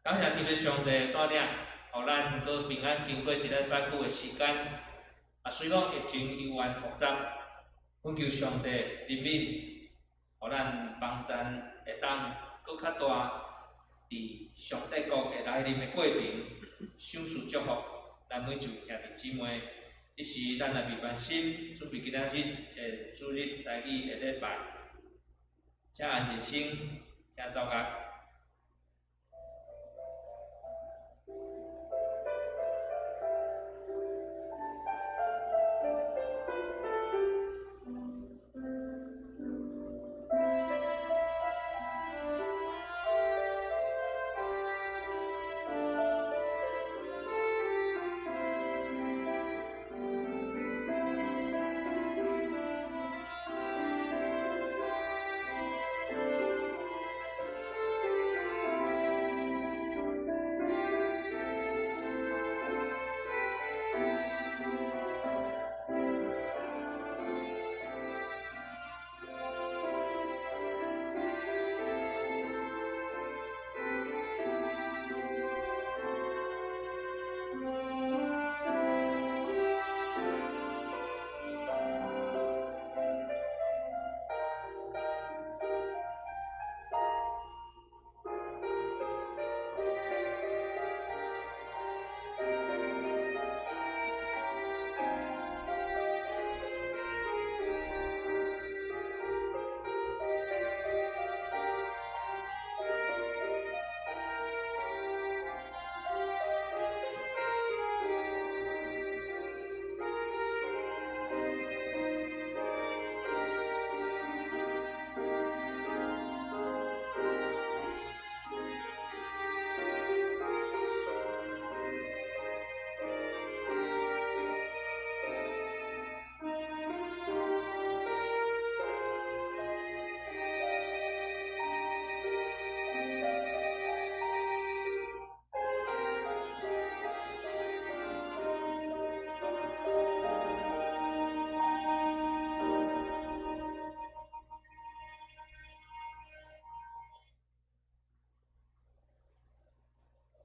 感謝天父上帝帶領，予咱閣平安經過一禮拜久的時間。啊，雖講疫情猶原複雜，懇求上帝憐憫，予咱幫贊會當閣較大，佇上帝國會來臨的過程，賞賜祝福咱每一位兄弟姊妹。這時，咱來預備心，準備今仔日的主日台語的禮拜，請安靜心，聽奏樂。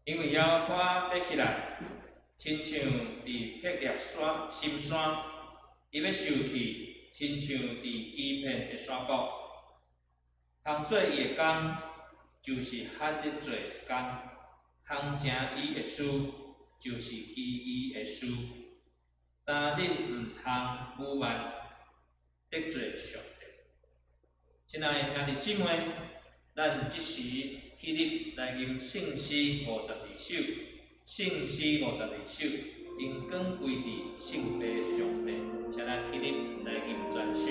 因為耶和華欲起來，親像佇伯利山深山，伊欲受氣，親像佇基遍的山谷。通做伊的工，就是罕得做的工；通成伊的事，就是奇異的事。但恁毋通侮慢得罪上帝。親愛的兄弟姊妹，咱這時起立來吟聖詩五十二首，聖詩五十二首，榮光歸佇聖父上帝，請咱起立來吟全首。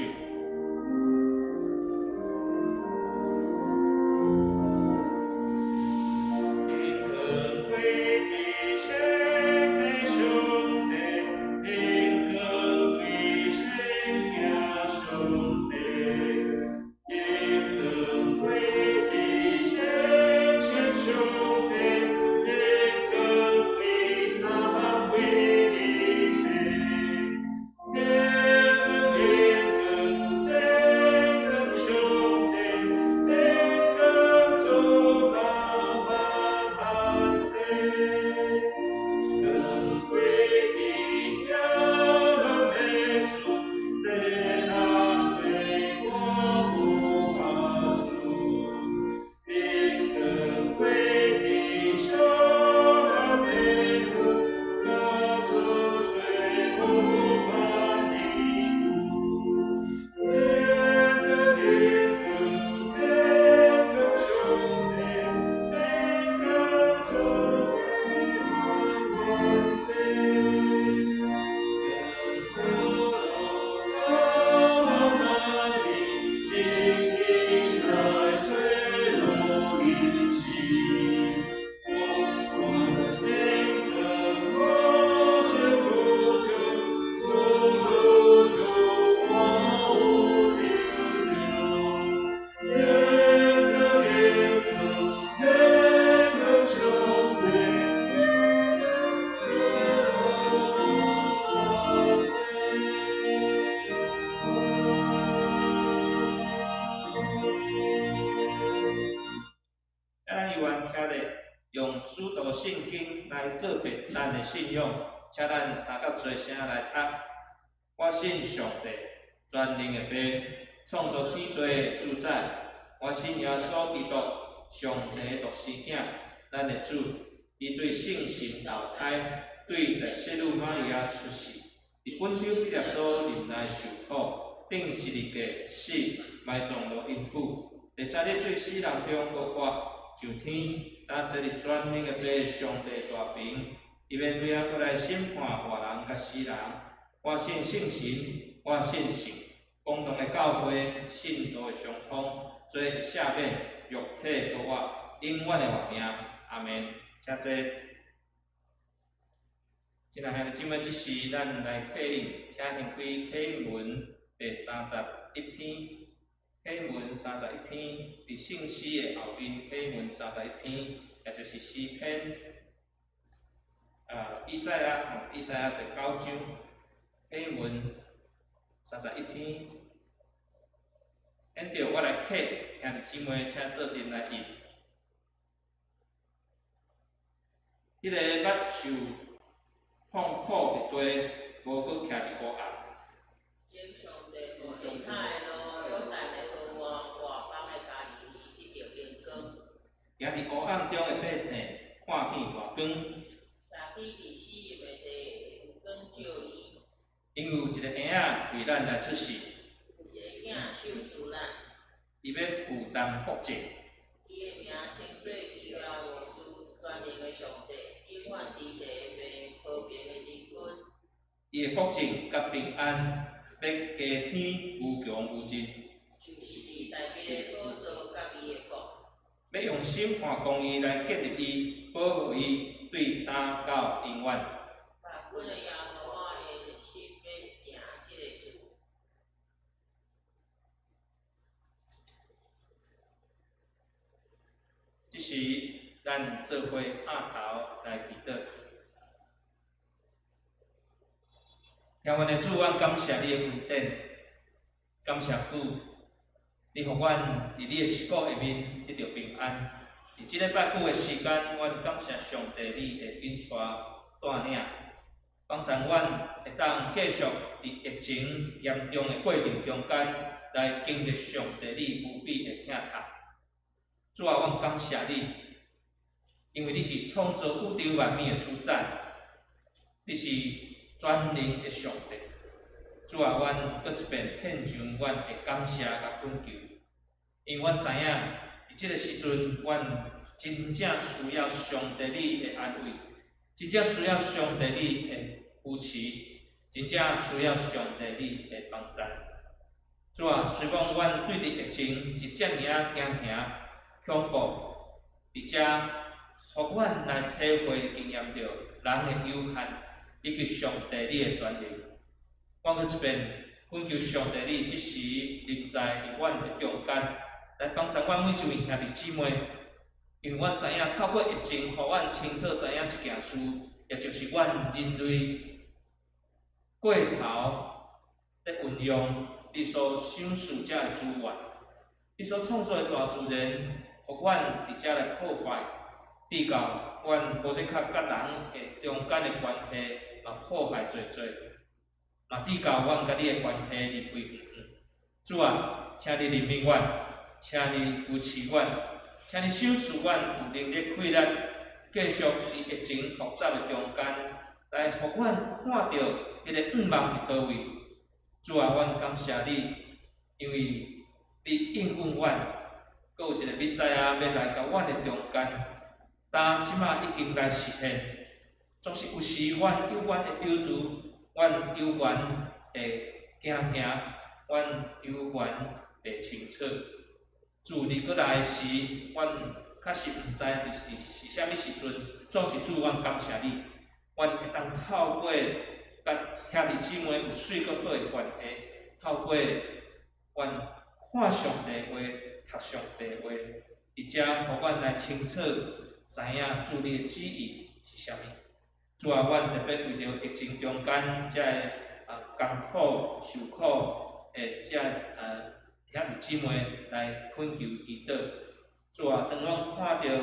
用使徒信經來告別咱的信仰，請咱三甲齊聲來讀。我信上帝，全能的父，創造天地的主宰。我信耶穌基督，上帝的獨生囝，咱的主。伊對聖神投胎，對在聖女瑪利亞出世，佇本丟彼拉多忍耐受苦，釘十字架死，埋葬落陰府。第三日對死人中復活，上天，擔坐佇全能的父上帝大爿，伊欲對遐閣來審判活人佮死人。我信聖神，我信聖公同的教會，信徒的相通，罪的赦免，肉體復活，永遠的活命。阿門。請坐。親愛兄弟姊妹，這時咱來刻印，請掀開啟應文第31篇，啟應文三十一篇，佇聖詩的後面，啟應文三十一篇，也就是詩篇。以賽亞，以賽亞第九章，啟應文三十一篇。現在我來刻，兄弟姊妹，請做陣來印。彼个捌受痛苦的地，無閣徛佇黑暗。前上帝予下跤的路，約旦的河岸，外邦的加利利得著榮光。行佇黑暗中的百姓，看見大光。早起佇死蔭的地，有光照伊。因為有一个嬰仔為咱來出世。有一个囝賞賜咱。伊欲負擔國政。伊的名稱做奇妙謀士，全能的上帝，永遠佇地的父，和平的仁君。伊的國政佮平安，欲加添無窮無盡。就是佇大衛的寶座佮伊的國。欲用審判公義來建立伊，保護伊，對今到永遠。萬軍的耶和華的熱心欲成這个事。這時，咱做伙阿頭來祈禱。天阮的主，阮感謝你的恩典，感謝主，你予阮佇你的時鼓下面得著平安。佇這禮拜久的時間，阮感謝上帝你的引帶帶領，幫助阮會當繼續佇疫情嚴重的過程中間，來經歷上帝你無比的疼痛。主啊，阮感謝你，因為你是創造宇宙萬物的主宰，你是全能的上帝。主啊，阮閣一遍獻上阮的感謝佮懇求，因為阮知影佇這个時陣，阮真正需要上帝你的安慰，真正需要上帝你的扶持，真正需要上帝你的幫助。主啊，雖講阮對佇疫情是遮爾仔驚嚇恐怖，而且予阮來體會經驗著人的有限，以及上帝你的全能。阮閣一遍懇求上帝你這時臨在佇阮的中間，來幫助阮每一位兄弟姊妹，因為阮知影透過疫情，予阮清楚知影一件事，也就是阮人類過頭咧運用你所賞賜這个資源，你所創造的大自然，予阮佇遮來破壞，直到阮無的確佮人的中間的關係嘛破壞濟濟，嘛直到阮佮你的關係離開遠遠。主啊，請你憐憫阮，請你扶持阮，請你賞賜阮有能力氣力，繼續佇疫情複雜的中間，來予阮看著彼個願望佇佗位。主啊，阮感謝你，因為你應允阮，閣有一個彌賽亞欲來到阮的中間，但這馬已經來實現。總是有時阮猶原會躊躇，阮猶原會驚嚇，阮猶原袂清楚。主，你閣來時，阮確實毋知佇是是啥物時陣。總是主，阮感謝你，阮會當透過佮兄弟姊妹有媠閣好的關係，透過阮看上帝話、讀上帝話，佇遮予阮來清楚知影主你的旨意是啥物。主啊，阮特別為著疫情中間遮个艱苦受苦的遮兄弟姊妹來懇求祈禱。主啊，當阮看著有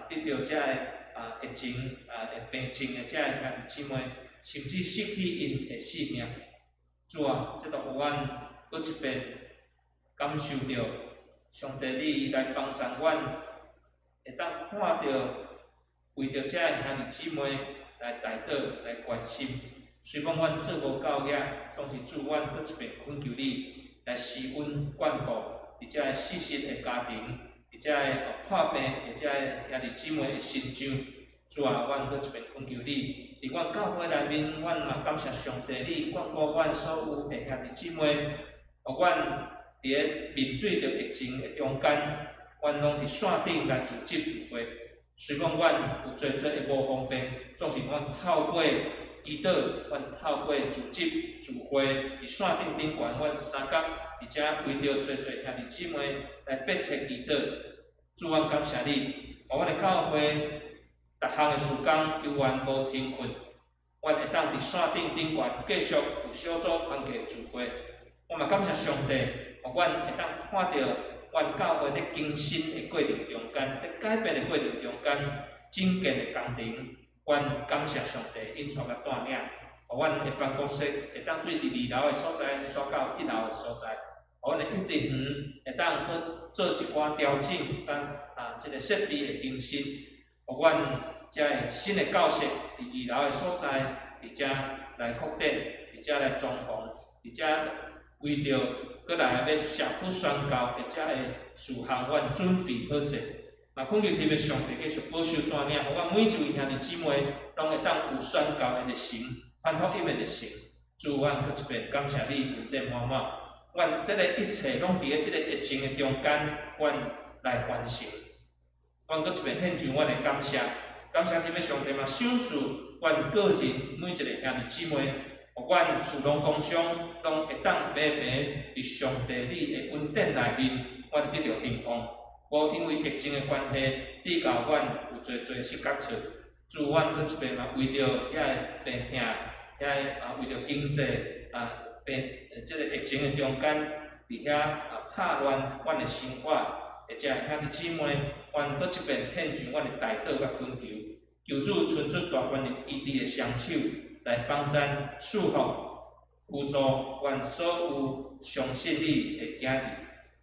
得著這个疫情的病症的這个兄弟姊妹，甚至失去𪜶的性命。主啊，這都予阮閣一遍感受著上帝你來幫助阮，會當看著為著這个兄弟姊妹來代禱、來關心。雖講阮做無夠額，總是主阮閣一遍懇求你來施恩眷顧，佇這个四失的家庭，佇這个破病的這个兄弟姊妹的身上。主啊，阮閣一遍懇求你，佇阮教會內面，阮嘛感謝上帝，你眷顧阮所有的兄弟姊妹，予阮佇咧面對著疫情的中間，阮攏佇線頂來組織聚會。雖講阮有濟濟的無方便，總是阮透過祈禱，阮透過組織聚會，佇線頂頂懸，阮相佮佇遮為著濟濟兄弟姊妹來迫切祈禱。主，阮感謝你，予阮的教會逐項的事工猶原無停困，阮會當佇線頂頂懸繼續有小組團契聚會。我嘛感謝上帝，予阮會當看著阮教會咧更新的過程中間，咧改變的過程中間，整建的工程。阮感謝上帝，引帶佮帶領，予阮的辦公室會當對佇二樓的所在徙到一樓的所在，予阮的幼稚園會當閣做一寡調整，佮這个設備的更新，予阮這个新的教室佇二樓的所在，佇遮來擴展，佇遮來裝潢，佇遮為著閣來欲社區宣教的這个事項，阮準備好勢。嘛，懇求天父上帝繼續保守帶領，予阮每一位兄弟姊妹攏會當有宣教的熱誠、傳福音的熱誠。主，阮閣一遍感謝你恩典滿滿。阮這个一切攏佇咧這个疫情的中間，阮來完成。阮閣一遍獻上阮的感謝，感謝天父上帝嘛賞賜阮個人每一个兄弟姊妹，予阮士農工商攏會當平平佇上帝你的恩典內面，阮得著興旺。無因為疫情的關係，致到阮有濟濟失覺錯。主，阮閣一遍嘛為著遐个病痛，遐个為著經濟病，這个疫情的中間，佇遐拍亂阮的生活，或者兄弟姊妹，阮閣一遍獻上阮的代禱佮懇求，求主伸出大權力醫治的雙手來幫贊賜福、輔助阮所有相信你的囝兒。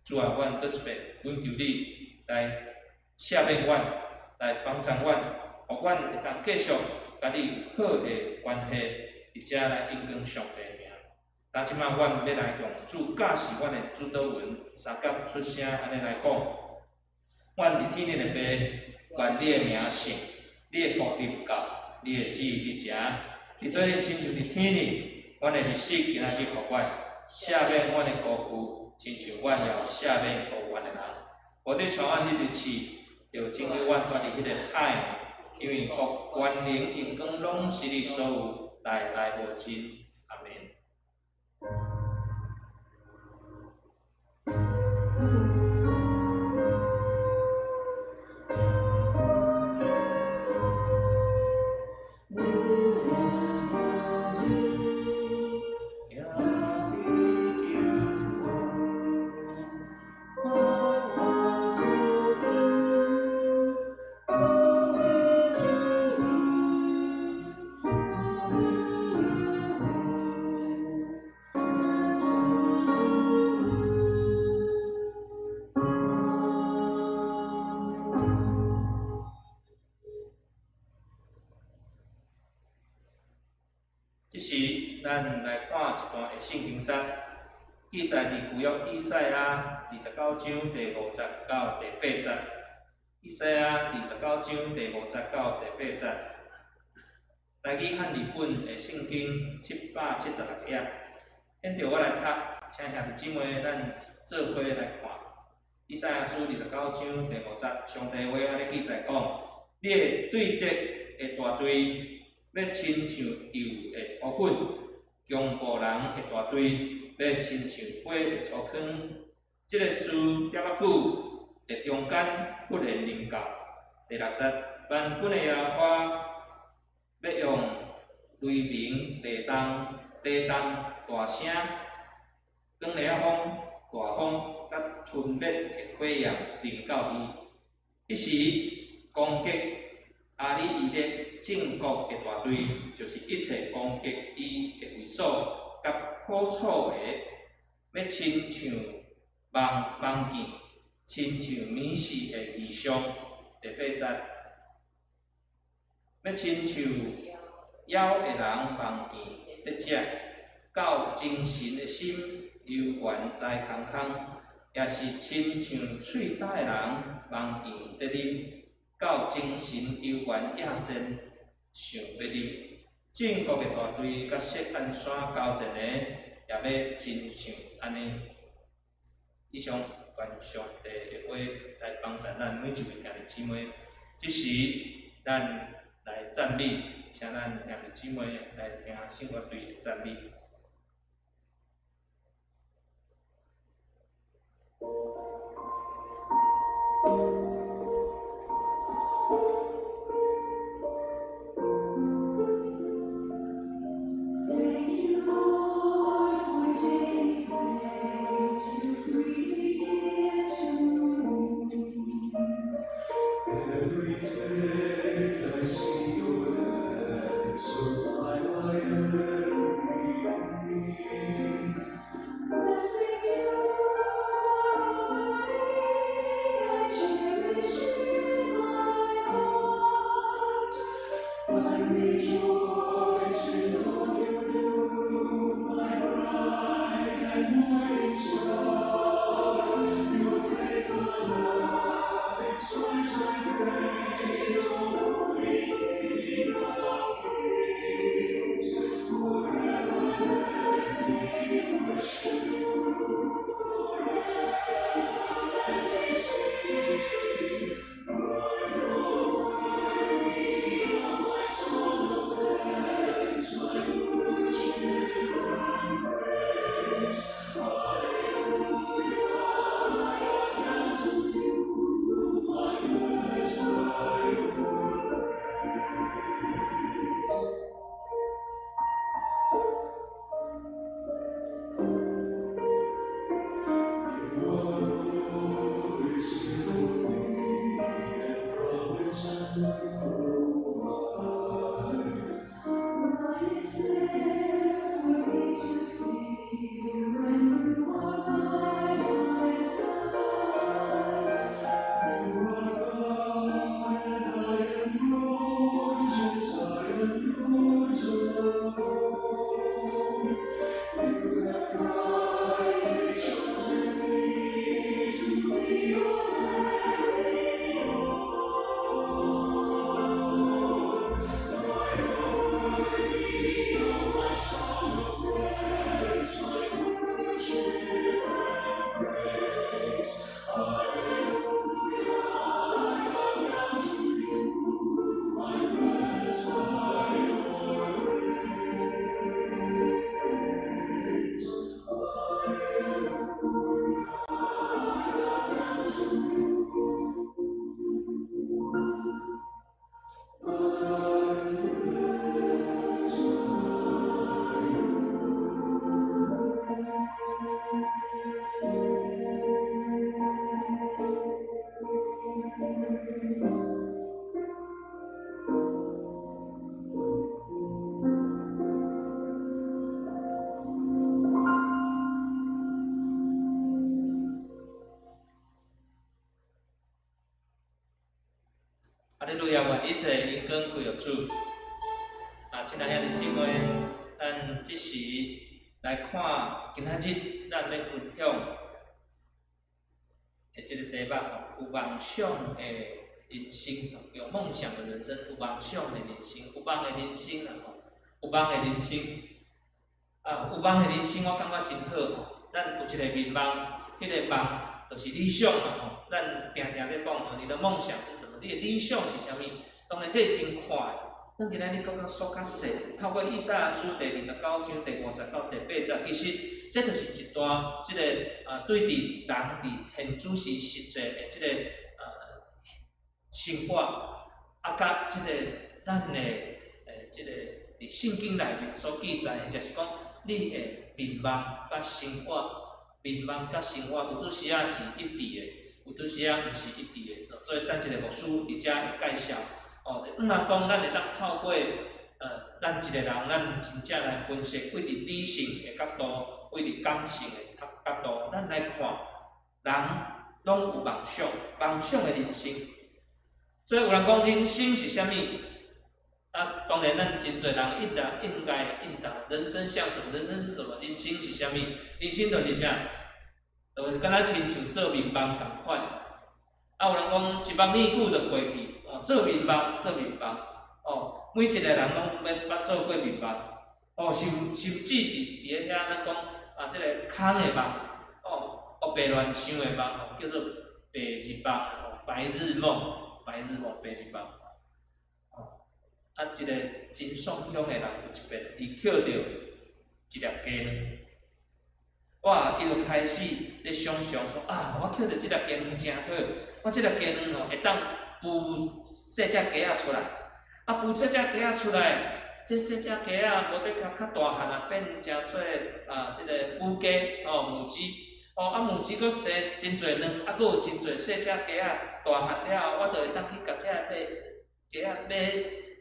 主啊，阮閣一遍懇求你來赦免阮，來幫助阮，予阮會當繼續佮你有好的關係，佇遮來榮光上帝的名。當這擺，阮欲來用主教示阮的主禱文，相佮出聲按呢來講。阮佇天頂的父，願你的名聖，你的國臨到，你的旨意佇成，佇對頂親像佇天頂。阮的日食今仔日予阮，赦免阮的辜負，親像阮也有赦免辜負阮的人。無得帶阮入試，著拯救阮脫離彼个歹的，因為國、權能、榮光攏是你所有，代代無盡。阿們。這時，咱來看一段的聖經節，記載佇舊約以賽亞29章第5節到第8節。以賽亞29章第5節到第8節，台語漢字本的聖經776頁。現在我來讀，請兄弟姊妹咱做伙來看。以賽亞書29章第5節，上帝話按呢記載講：你的對敵的大隊，欲親像油的塗粉，強暴人的大隊，欲親像火的粗糠。這个事恬仔久的中間忽然臨到。第6節，萬軍的耶和華欲用雷鳴、地動、地動大聲、狂烈仔風、大風佮吞滅的火焰臨到伊。彼時，攻擊阿里伊勒眾國的大隊，就是一切攻擊伊的會所佮苦楚的，欲親像夢夢見，親像暝時的異象。第八節，欲親像枵的人夢見咧食，到精神的心流懸在空空，也是親像喙焦的人夢見咧啉，到精神猶原野仙想欲啉。眾國的大隊佮錫安山交戰的，也欲親像按呢。以上願上帝的話來幫助咱每一位兄弟姊妹。這時，咱來讚美，請咱兄弟姊妹來聽聖樂隊的讚美。 Thank you, Lord, for daily grace you freely give to me. Every day I see your hand supply my every need. Blessings you pour over me, I cherish in my heart. I rejoice in all you do, my bright and morning star. Your faithful love inspires my praise, O holy King of kings. Forever let me worship you, forever let me sing. Lord, you're worthy of my song of thanks, my worship and praise. Hallelujah, I bow down to you, my Messiah, your grace. You are always here for me and promise and provide. What is there for me to fear when you are by my side? You are God and I am yours, yes, I am yours alone. You have kindly chosen me to be your very own. I am worthy of my song of thanks, my worship and praise. Hallelujah, I bow down to you, my Messiah, your grace. Hallelujah, I bow down to you, my Messiah. 哈利路亞，願一切榮光歸予主。啊，親愛兄弟姊妹，咱這時來看今仔日咱欲分享的這個題目吼，有夢想的人生，有夢想的人生，有夢想的人生，有夢的人生啦吼，有夢的人生。啊，有夢的人生，我感覺真好吼。咱有一個願望，彼個夢就是理想嘛吼。咱定定咧講吼，你的夢想是什麼？你的理想是啥物？當然，這是真闊。咱今仔日閣較縮較細，透過以賽亞書第29章第5節到第8節，其實這就是一段這個啊，對佇人佇現主時實際的這個生活，啊，佮這個咱的這個佇聖經內面所記載的，就是講你的願望佮生活，願望佮生活有陣時仔是一致的。有拄時仔毋是一致的，所以等一下牧師佇遮會介紹。哦，毋若講咱會當透過咱一個人，咱真正來分析，對佇理性的角度，對佇感性的角度，咱來看，人攏有夢想，夢想的人生。所以有人講人生是啥物？啊，當然咱真濟人應答應該應答，人生像什麼？人生是什麼？人生是啥物？人生就是啥？就是敢若親像做眠夢仝款。啊，有人講一目爾久就過去，哦，做眠夢，做眠夢，哦，每一個人攏捌做過眠夢，哦，甚至是佇咧遐咱講啊，這個空的夢，哦，烏白亂想的夢，哦，叫做白日夢，哦，白日夢，白日夢，白日夢。哦，啊，一個真爽鄉的人有一遍，伊抾著一粒雞卵，哇！伊就開始咧想像說啊，我抾著這粒雞卵誠好，我這粒雞卵哦會當孵細隻雞仔出來，啊，孵細隻雞仔出來，這細隻雞仔無得較較大漢啊，變成做啊這个母雞哦母雞，哦啊母雞閣生真濟卵，啊閣有真濟細隻雞仔大漢了後，我就會當去共這个買雞仔買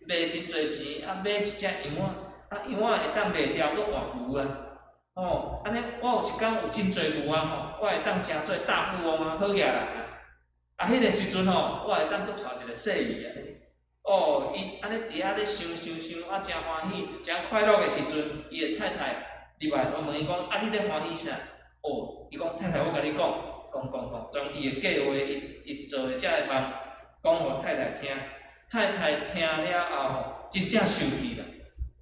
賣真濟錢，啊買一隻羊仔，啊羊仔會當賣掉閣換牛啊。哦，按呢，我有一工有真濟牛啊吼，我會當成做大富翁啊，好額人啊！啊，彼个時陣吼，我會當閣娶一個細姨啊。哦，伊按呢佇遐咧想想想，啊，誠歡喜，誠快樂的時陣，伊的太太入來，我問伊講：啊，你咧歡喜啥？哦，伊講太太，我共你講，講講講，將伊的計劃，伊伊做的這个夢，講予太太聽。太太聽了後吼，真正生氣啦，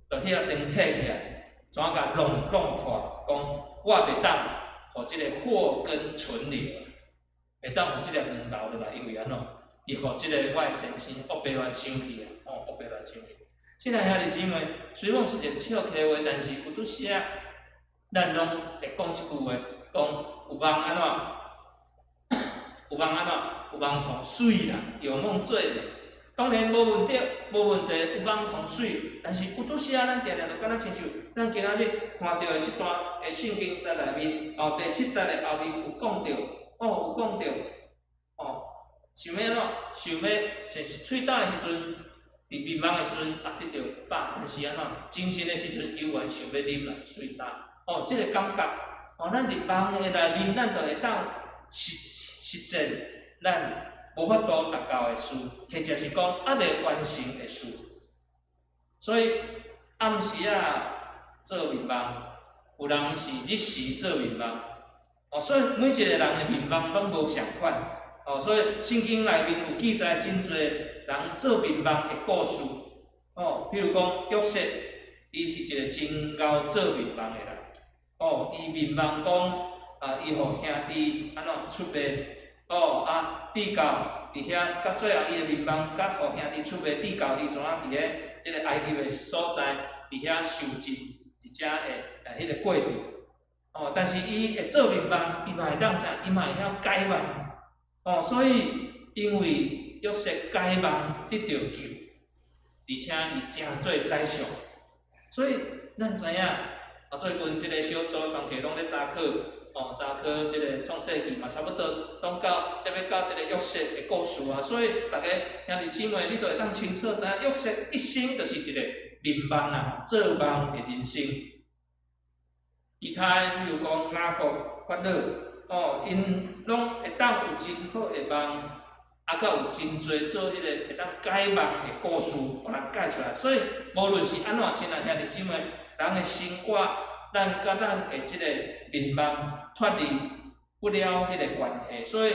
就去遐燈提起來。怎共弄弄破？講我袂當予這个禍根存留，袂當予這粒卵留落來，因為按怎？伊予這个我的先生烏白亂想去啊！哦，烏白亂想去。親愛兄弟姊妹，雖講是一个笑話話，但是有拄時仔，咱攏會講一句話，講有夢按怎？有夢按怎？有夢予媠啦，有夢最美。當然無問題，無問題，有夢予媠。但是有拄時仔，咱定定就敢若親像咱今仔日看著的這段的聖經節內面，哦，第七節的後面有講著，哦，有講著，哦，想欲按怎？想欲就是喙焦的時陣，佇眠夢的時陣啊得著飽，但是按怎？精神的時陣猶原想欲啉啦，喙焦。哦，這个感覺，哦，咱佇夢的內面，咱就會當實實踐咱無法度達到的事，或者是講猶未完成的事。所以暗時仔做眠夢，有人是日時做眠夢。哦，所以每一個人的眠夢攏無仝款。哦，所以聖經內面有記載真濟人做眠夢的故事。哦，比如講約瑟，伊是一個真𠢕做眠夢的人。哦，伊眠夢講啊，伊予兄弟按怎出賣。哦啊，直到佇遐，到最後伊的眠夢，佮予兄弟出賣，直到伊怎佇咧這个埃及的所在，佇遐受盡一隻的彼个過程。哦，但是伊會做眠夢，伊嘛會當啥？伊嘛會曉解夢。哦，所以因為約瑟解夢得著救，而且伊成做宰相。所以咱知影，啊，最近這个小組團契攏咧查考。哦，查考這个創世記嘛，差不多攏到特別到這个約瑟的故事啊，所以逐家兄弟姊妹，你都會當清楚知影，約瑟一生就是一個眠夢啊，做夢的人生。其他的，比如講雅各、法老，哦，𪜶攏會當有真好的夢，啊，閣有真濟做彼個會當解夢的故事，予人解出來。所以無論是按怎，親愛兄弟姊妹，人的生活，咱佮咱的這个眠夢脫離不了彼个關係，所以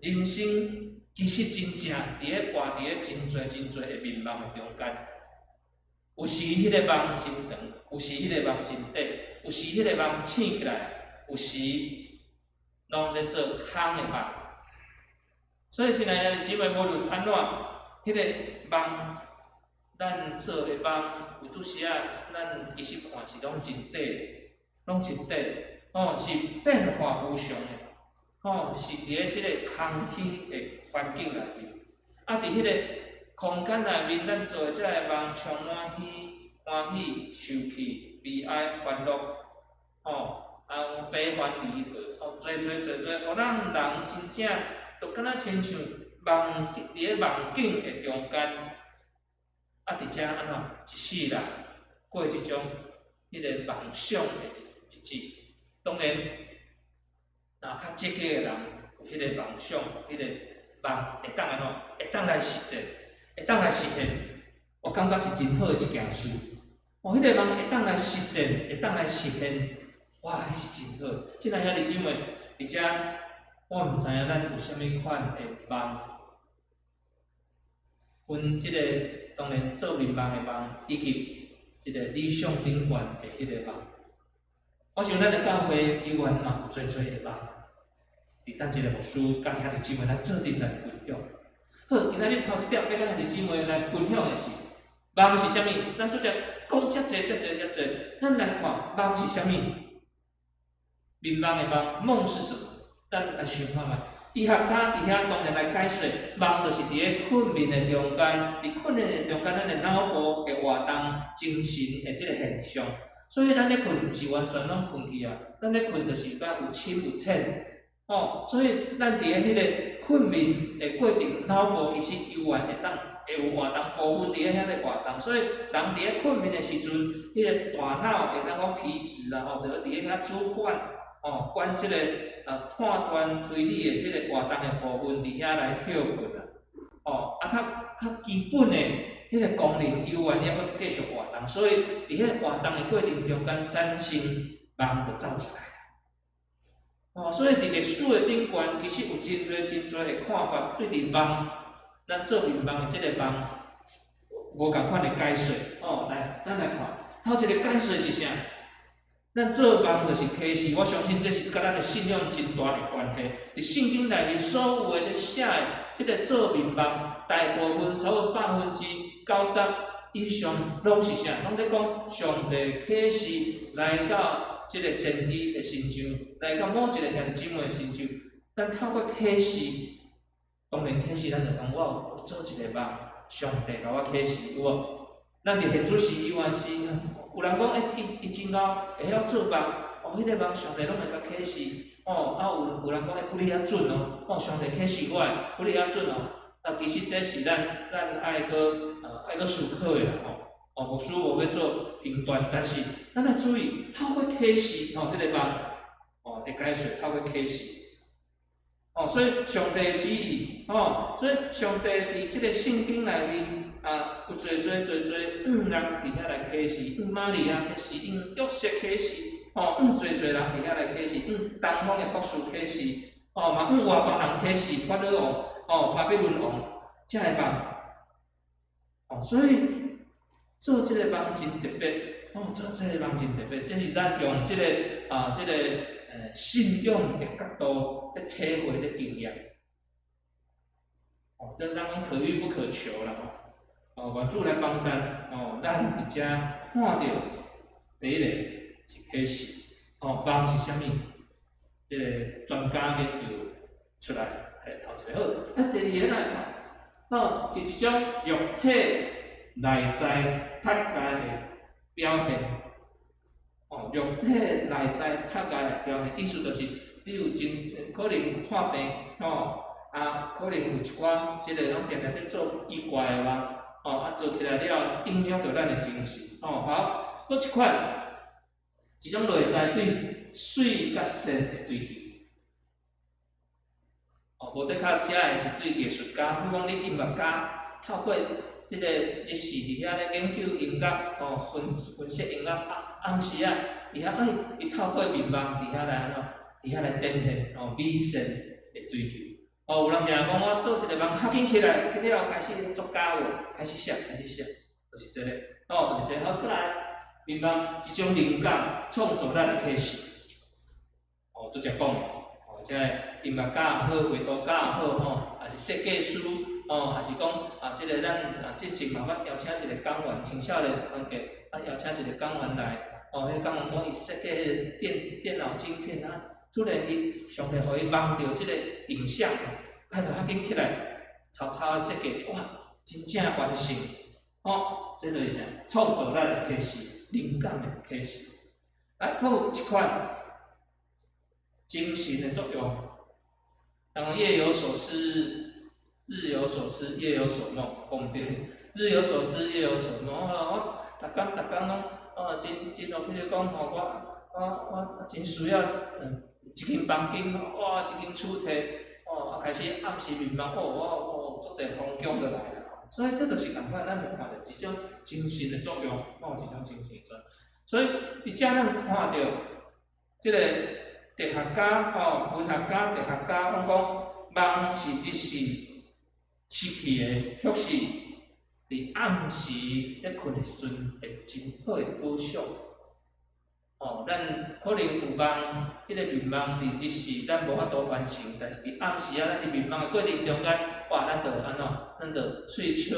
人生其實真正佇咧活佇咧真濟真濟的眠夢的中間。有時彼個夢真長，有時彼個夢真短，有時彼個夢醒起來，有時攏咧做空的夢。所以親愛的姊妹，無論按怎，彼个夢，咱做的夢，有拄時仔，咱其實看是攏真短，攏真短，哦，是變化無常的，哦，是佇咧這個空虛的環境內面，啊，佇彼個空間內面，咱做的這個夢，充滿喜歡喜、受氣、悲哀、歡樂，哦，啊，悲歡離合，哦，濟濟濟濟，予咱人真正就敢若親像夢佇咧夢境的中間，啊，佇遮按怎一世人過這種彼個夢想的日子。當然，若較積極的人有彼個夢想，彼個夢會當按怎？會當來實踐，會當來實現。我感覺是真好的一件事。哦，彼個夢會當來實踐，會當來實現，哇，彼是真好。親愛兄弟姊妹，佇遮我毋知影咱有啥物款的夢。阮這個當然做眠夢的夢，以及這個理想頂懸的彼個夢。我想咱的教會猶原嘛有濟濟的夢，佇等一个牧師佮兄弟姊妹咱做陣來分享。好，今仔日頭一點欲佮兄弟姊妹來分享的是夢是啥物？咱拄才講遮濟、遮濟、遮濟，咱來看夢是啥物？眠夢的夢，夢是什麼？咱來想看覓。醫學家佇遐當然來解說，夢就是佇咧睏眠的中間，佇睏眠的中間，咱的腦部的活動、精神的這个現象。所以咱咧睏毋是完全攏睏去啊，咱咧睏就是敢有深有淺，哦，所以咱佇咧彼个睏眠的過程，腦部其實猶原會當會有活動部分佇咧遐咧活動，所以人佇咧睏眠的時陣，彼个大腦會當講皮質啊吼，就佇咧遐主管，哦，管這个判斷推理的這个活動的部分佇遐來歇睏啊，哦，啊較較基本的彼个功能猶原猶閣繼續活動，所以佇彼個活動的過程中間產生夢就走出來。哦，所以佇歷史的頂懸，其實有真濟真濟的看法，對佇夢，咱做眠夢的這个夢，無仝款的解說。哦，來，咱來看，頭一个解說是啥？咱做夢就是啟示，我相信這是佮咱的信仰真大的關係。佇聖經內面所有的咧寫的這个做眠夢，大部分超過90%以上，攏是啥？攏咧講上帝啟示來到這个先知的身上，來到某一個兄弟姊妹的身上。咱透過啟示，當然啟示咱就講我有做一个夢，上帝共我啟示有無？咱佇現主時猶原是有人講，欸，伊伊真𠢕會曉做夢，哦，彼個夢上帝攏會共啟示，哦，啊有有人講，欸，不哩較準哦，哦，上帝啟示我的，不哩較準哦。啊，其實這是咱咱愛閣愛閣思考的啦吼。哦，牧師無欲做評斷，但是咱愛注意，透過啟示，吼，這個夢，哦，會解說透過啟示。哦，所以上帝的旨意，哦，所以上帝佇這個聖經內面啊，有濟濟濟濟向人佇遐來啟示，向瑪利亞啟示，向約瑟啟示，哦，向濟濟人佇遐來啟示，向東方的博士啟示，哦，嘛向外邦人啟示，法老王，哦，巴比倫王，這个夢，哦，所以做這個夢真特別，哦，做這個夢真特別，這是咱用這個啊，這個信仰的角度咧體會咧經驗。哦，這咱講可遇不可求啦吼。哦，願主來幫贊，哦，咱佇遮看著第一个是啟示，哦，夢是啥物？這个專家研究出來，摕頭一個好。啊，第二个來看，哦，是一種肉體內在脫界的表現。哦，肉體內在脫界的表現，意思就是你有真可能破病，吼，啊，可能有一寡這个攏定定咧做奇怪的夢，哦，啊，做起來了影響著咱的精神，哦，好，閣一款，一種內在對媠佮善的追求。哦，無得較遮的是對藝術家，比如講你音樂家，透過彼個日時佇遐咧研究音樂，哦，分分析音樂啊，暗時啊，佇遐欸，伊透過眠夢佇遐來按怎，佇遐來展現哦美善的追求。哦，有人定講我做一个夢，較緊起來，起了後開始作家有，開始寫，開始寫，就是這個，哦，就是這個。好，閣來眠夢一種靈感，創造咱的啟示。哦，拄才講的，哦，這個音樂家也好，畫圖家也好，吼，抑是設計師，哦，抑是講啊，這个咱啊，之前嘛捌邀請一个講員，青少年團契啊，邀請一個講員來，哦，彼個講員講伊設計彼个電子電腦晶片啊，突然伊上帝予伊夢著這個影像，啊，就較緊起來，抄抄設計，哇，真正完成，哦，這就是啥？創造咱的啟示，靈感的啟示。來，閣有一款精神的作用。人講夜有所思，日有所思，夜有所夢，講毋對。日有所思，夜有所夢。我逐工逐工攏哦，真真哦，譬如講吼，我真需要一間房間，哇，一間厝摕，哦，開始暗時眠夢，哦，我哦，足濟風景就來啦。所以這就是仝款，咱會看著一種精神的作用，哦，一種精神的作用。所以佇遮咱看著這個哲學家吼，文學家、哲學家攏講夢是日時失去的，卻是佇暗時咧睏的時陣會真好的保養。哦，咱可能有夢，彼個眠夢佇日時咱無法度完成，但是佇暗時啊，咱佇眠夢的過程中間，哇，咱就按怎？咱就喙笑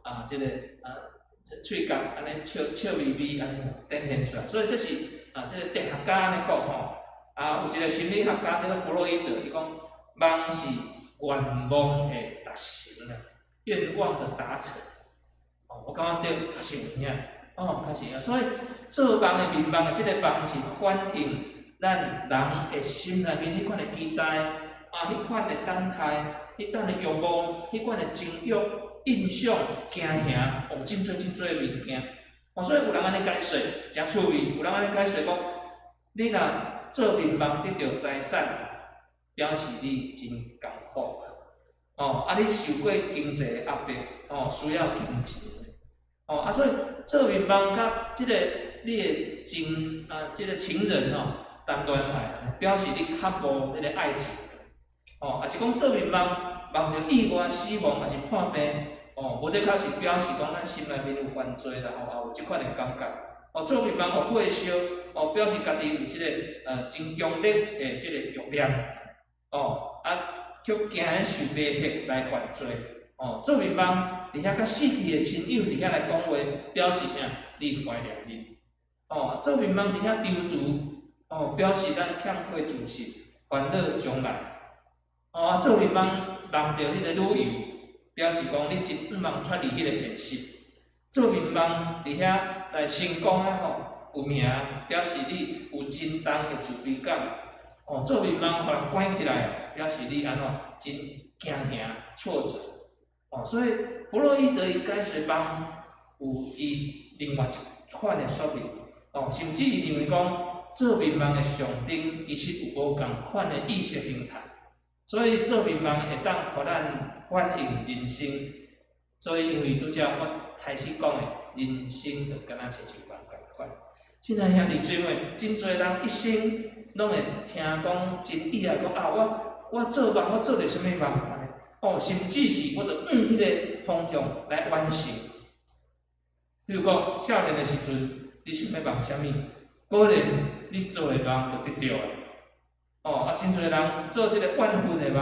啊，這個啊，喙角按呢笑笑眯眯按呢展現出來。所以這是啊，這個哲學家按呢講吼。啊，有一個心理學家叫做弗洛伊德，伊講夢是願望的達成啊，願望的達成。哦，我感覺對，確實有影。哦，確實啊，所以做夢的眠夢的這個夢是反映咱人的心內面彼款的期待，啊，彼款的等待，彼款的欲望，彼款的情欲、印象、驚嚇，哦，真濟真濟的物件。哦，所以有人按呢解說，誠趣味。有人按呢解說講，你若做眠夢得著財產，表示你真艱苦。哦，啊，你受過經濟壓迫，哦，需要金錢。哦，啊，所以做眠夢佮這個你的情啊，這個情人哦談戀愛，表示你較無彼個愛情。哦，抑是講做眠夢夢著意外死亡，抑是破病，哦，無的確是表示講咱心內面有犯罪啦，吼，也有這款的感覺。哦，做眠夢予火燒，哦，表示家己有這個真強烈的這個欲念。哦，啊，卻驚受迷惑來犯罪。哦，做眠夢佇遐佮死去的親友佇遐來講話，表示啥？你懷念𪜶。哦，做眠夢佇遐躊躇，哦，表示咱欠缺自信，煩惱將來。哦，啊，做眠夢夢著彼個旅遊，表示講你真向望脫離彼個現實。做眠夢佇遐來成功啊吼，有名，表示你有真重的自卑感。哦，做眠夢予人關起來，表示你按怎真驚嚇挫折。哦，所以弗洛伊德伊解說夢有伊另外一款的說明。哦，甚至伊認為講做眠夢的象徵其實有無仝款的意識形態，所以做眠夢會當予咱反映人生。所以因為拄才我開始講的，人生就敢若親像夢仝款。親愛兄弟姊妹，真濟人一生攏會聽講真意愛講啊，我做夢，我做著啥物夢？哦，甚至是我著向彼個方向來完成。比如講，少年的時陣，你想欲夢啥物？果然，你做的夢就得著啊。哦，啊，真濟人做這個怨恨的夢，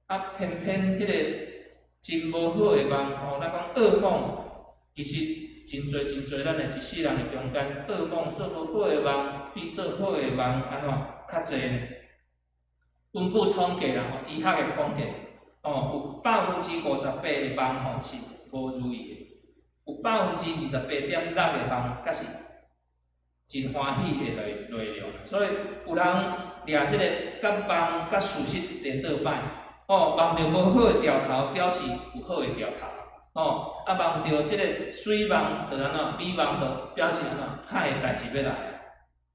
啊，偏偏彼個真無好的夢，吼，咱講噩夢，其實真濟真濟，咱的一世人的中間，噩夢做無好的夢，比做好的夢按怎較濟呢？根據統計啦，吼，醫學的統計，哦，有58%的夢吼是無如意的，有28.6%的夢，閣是真歡喜的內容。所以有人掠這個佮夢佮事實顛倒擺，哦，夢著無好的兆頭，表示有好的兆頭，哦，啊，夢著這個媠夢，就按怎美夢，就表示按怎歹的代誌欲來。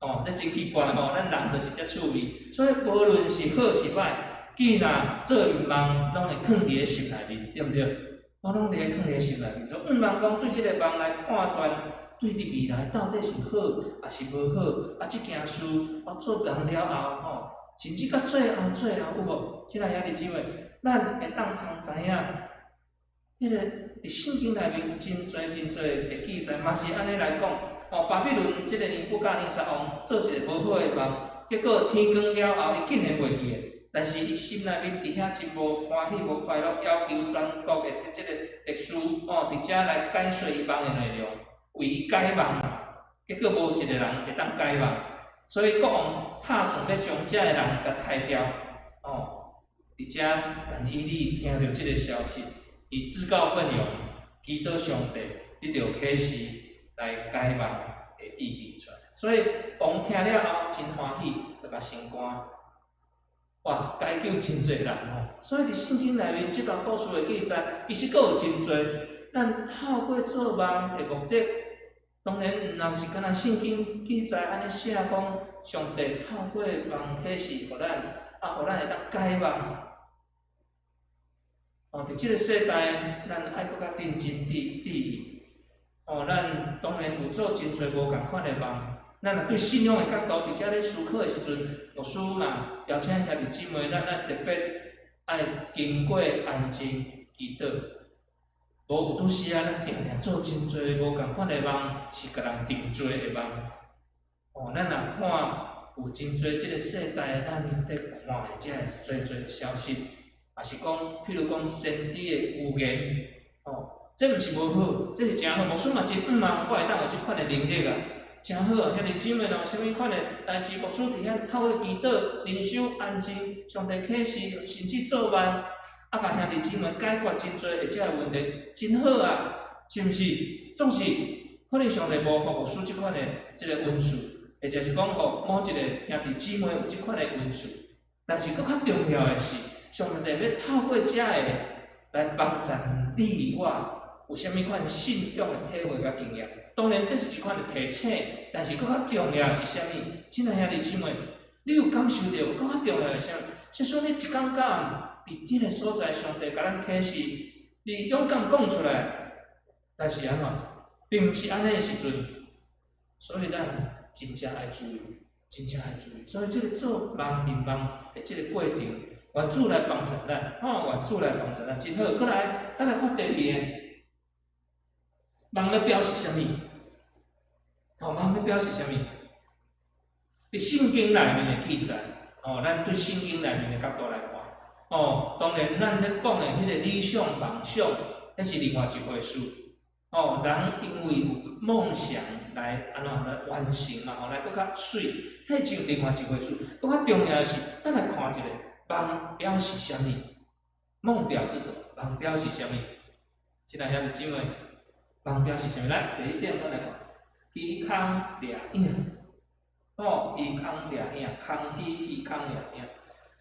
哦，這真奇怪吼，咱人就是遮趣味，所以無論是好是歹，既若做眠夢，攏會囥佇咧心內面，對毋對？我攏佇咧囥佇咧心內面，就向望講對這個夢來判斷，對佇未來到底是好抑是無好？啊，這件事我做夢了後，吼，甚至到最後最後有無？親愛兄弟姊妹，咱會當通知影，彼個佇聖經內面有真濟真濟的記載，嘛是按呢來講。哦，巴比倫這個尼布甲尼撒王做一個無好的夢，結果天光了後，伊竟然袂記得。但是伊心內面佇遐真無歡喜、無快樂，要求全國的這個特殊哦，佇遮來解說伊夢的內容，為伊解夢。結果無一個人會當解夢，所以國王拍算欲將遮的人共刣掉。哦，佇遮但以理聽著這個消息，伊自告奮勇，祈禱上帝，得著啟示來解夢的意義出來。所以王聽了後真歡喜，就共升官。哇，解救真濟人吼！所以佇聖經內面這段故事的記載，其實閣有真濟。咱透過做夢的目的，當然毋但是干焦聖經記載按呢寫講，上帝透過夢啟示予咱，啊，予咱會當解夢。哦，佇這个世代，咱愛閣較認真注意。哦，咱當然有做真濟無仝款的夢。咱若對信仰的角度，佇遮咧思考的時陣，牧師嘛邀請兄弟姊妹，咱愛特別愛經過安靜祈禱。無有拄時啊，咱定定做真濟無仝款的夢，是共人定罪的夢。哦，咱若看有真濟這个世代，咱佇看的這个濟濟消息，也是講，譬如講先知的預言，哦，這毋是無好，這是誠好。牧師嘛真向望，我會當有這款的能力啊。誠好啊，兄弟姊妹，若有啥物款的代誌，牧師佇遐透過祈禱、靈修、安靜，上帝啟示，甚至做夢，啊，共兄弟姊妹解決真濟的這个問題，真好啊，是毋是？總是可能上帝無予牧師這款的這个恩賜，或者是講予某一个兄弟姊妹有這款的恩賜，但是閣較重要的是，上帝欲透過這个來幫助你我，有啥物款信仰的體會佮經驗。當然，這是一款的提醒，但是閣較重要的是啥物？親愛兄弟姊妹，你有感受著閣較重要的是啥物？是說你一工到暗佇這个所在，上帝共咱啟示，你勇敢講出來，但是按怎？並毋是按呢的時陣，所以咱真正愛注意，真正愛注意。所以這个做夢入夢的這个過程，願主來幫助咱，吼，願主來幫助咱，真好。閣來，咱來看第二个，夢咧表示啥物？哦，夢咧表示啥物？佇聖經內面的記載，哦，咱對聖經內面的角度來看，哦，當然咱咧講的彼个理想夢想，彼是另外一回事。哦，人因為有夢想來按怎來完成嘛，吼，來閣較媠，彼就另外一回事。閣較重要的是，咱來看一下夢表示啥物？夢表示什麼？夢表示啥物？親愛兄弟姊妹，夢表示啥物？來，第一點，咱來看，虛空掠影。哦，虛空掠影，空虛虛空掠影。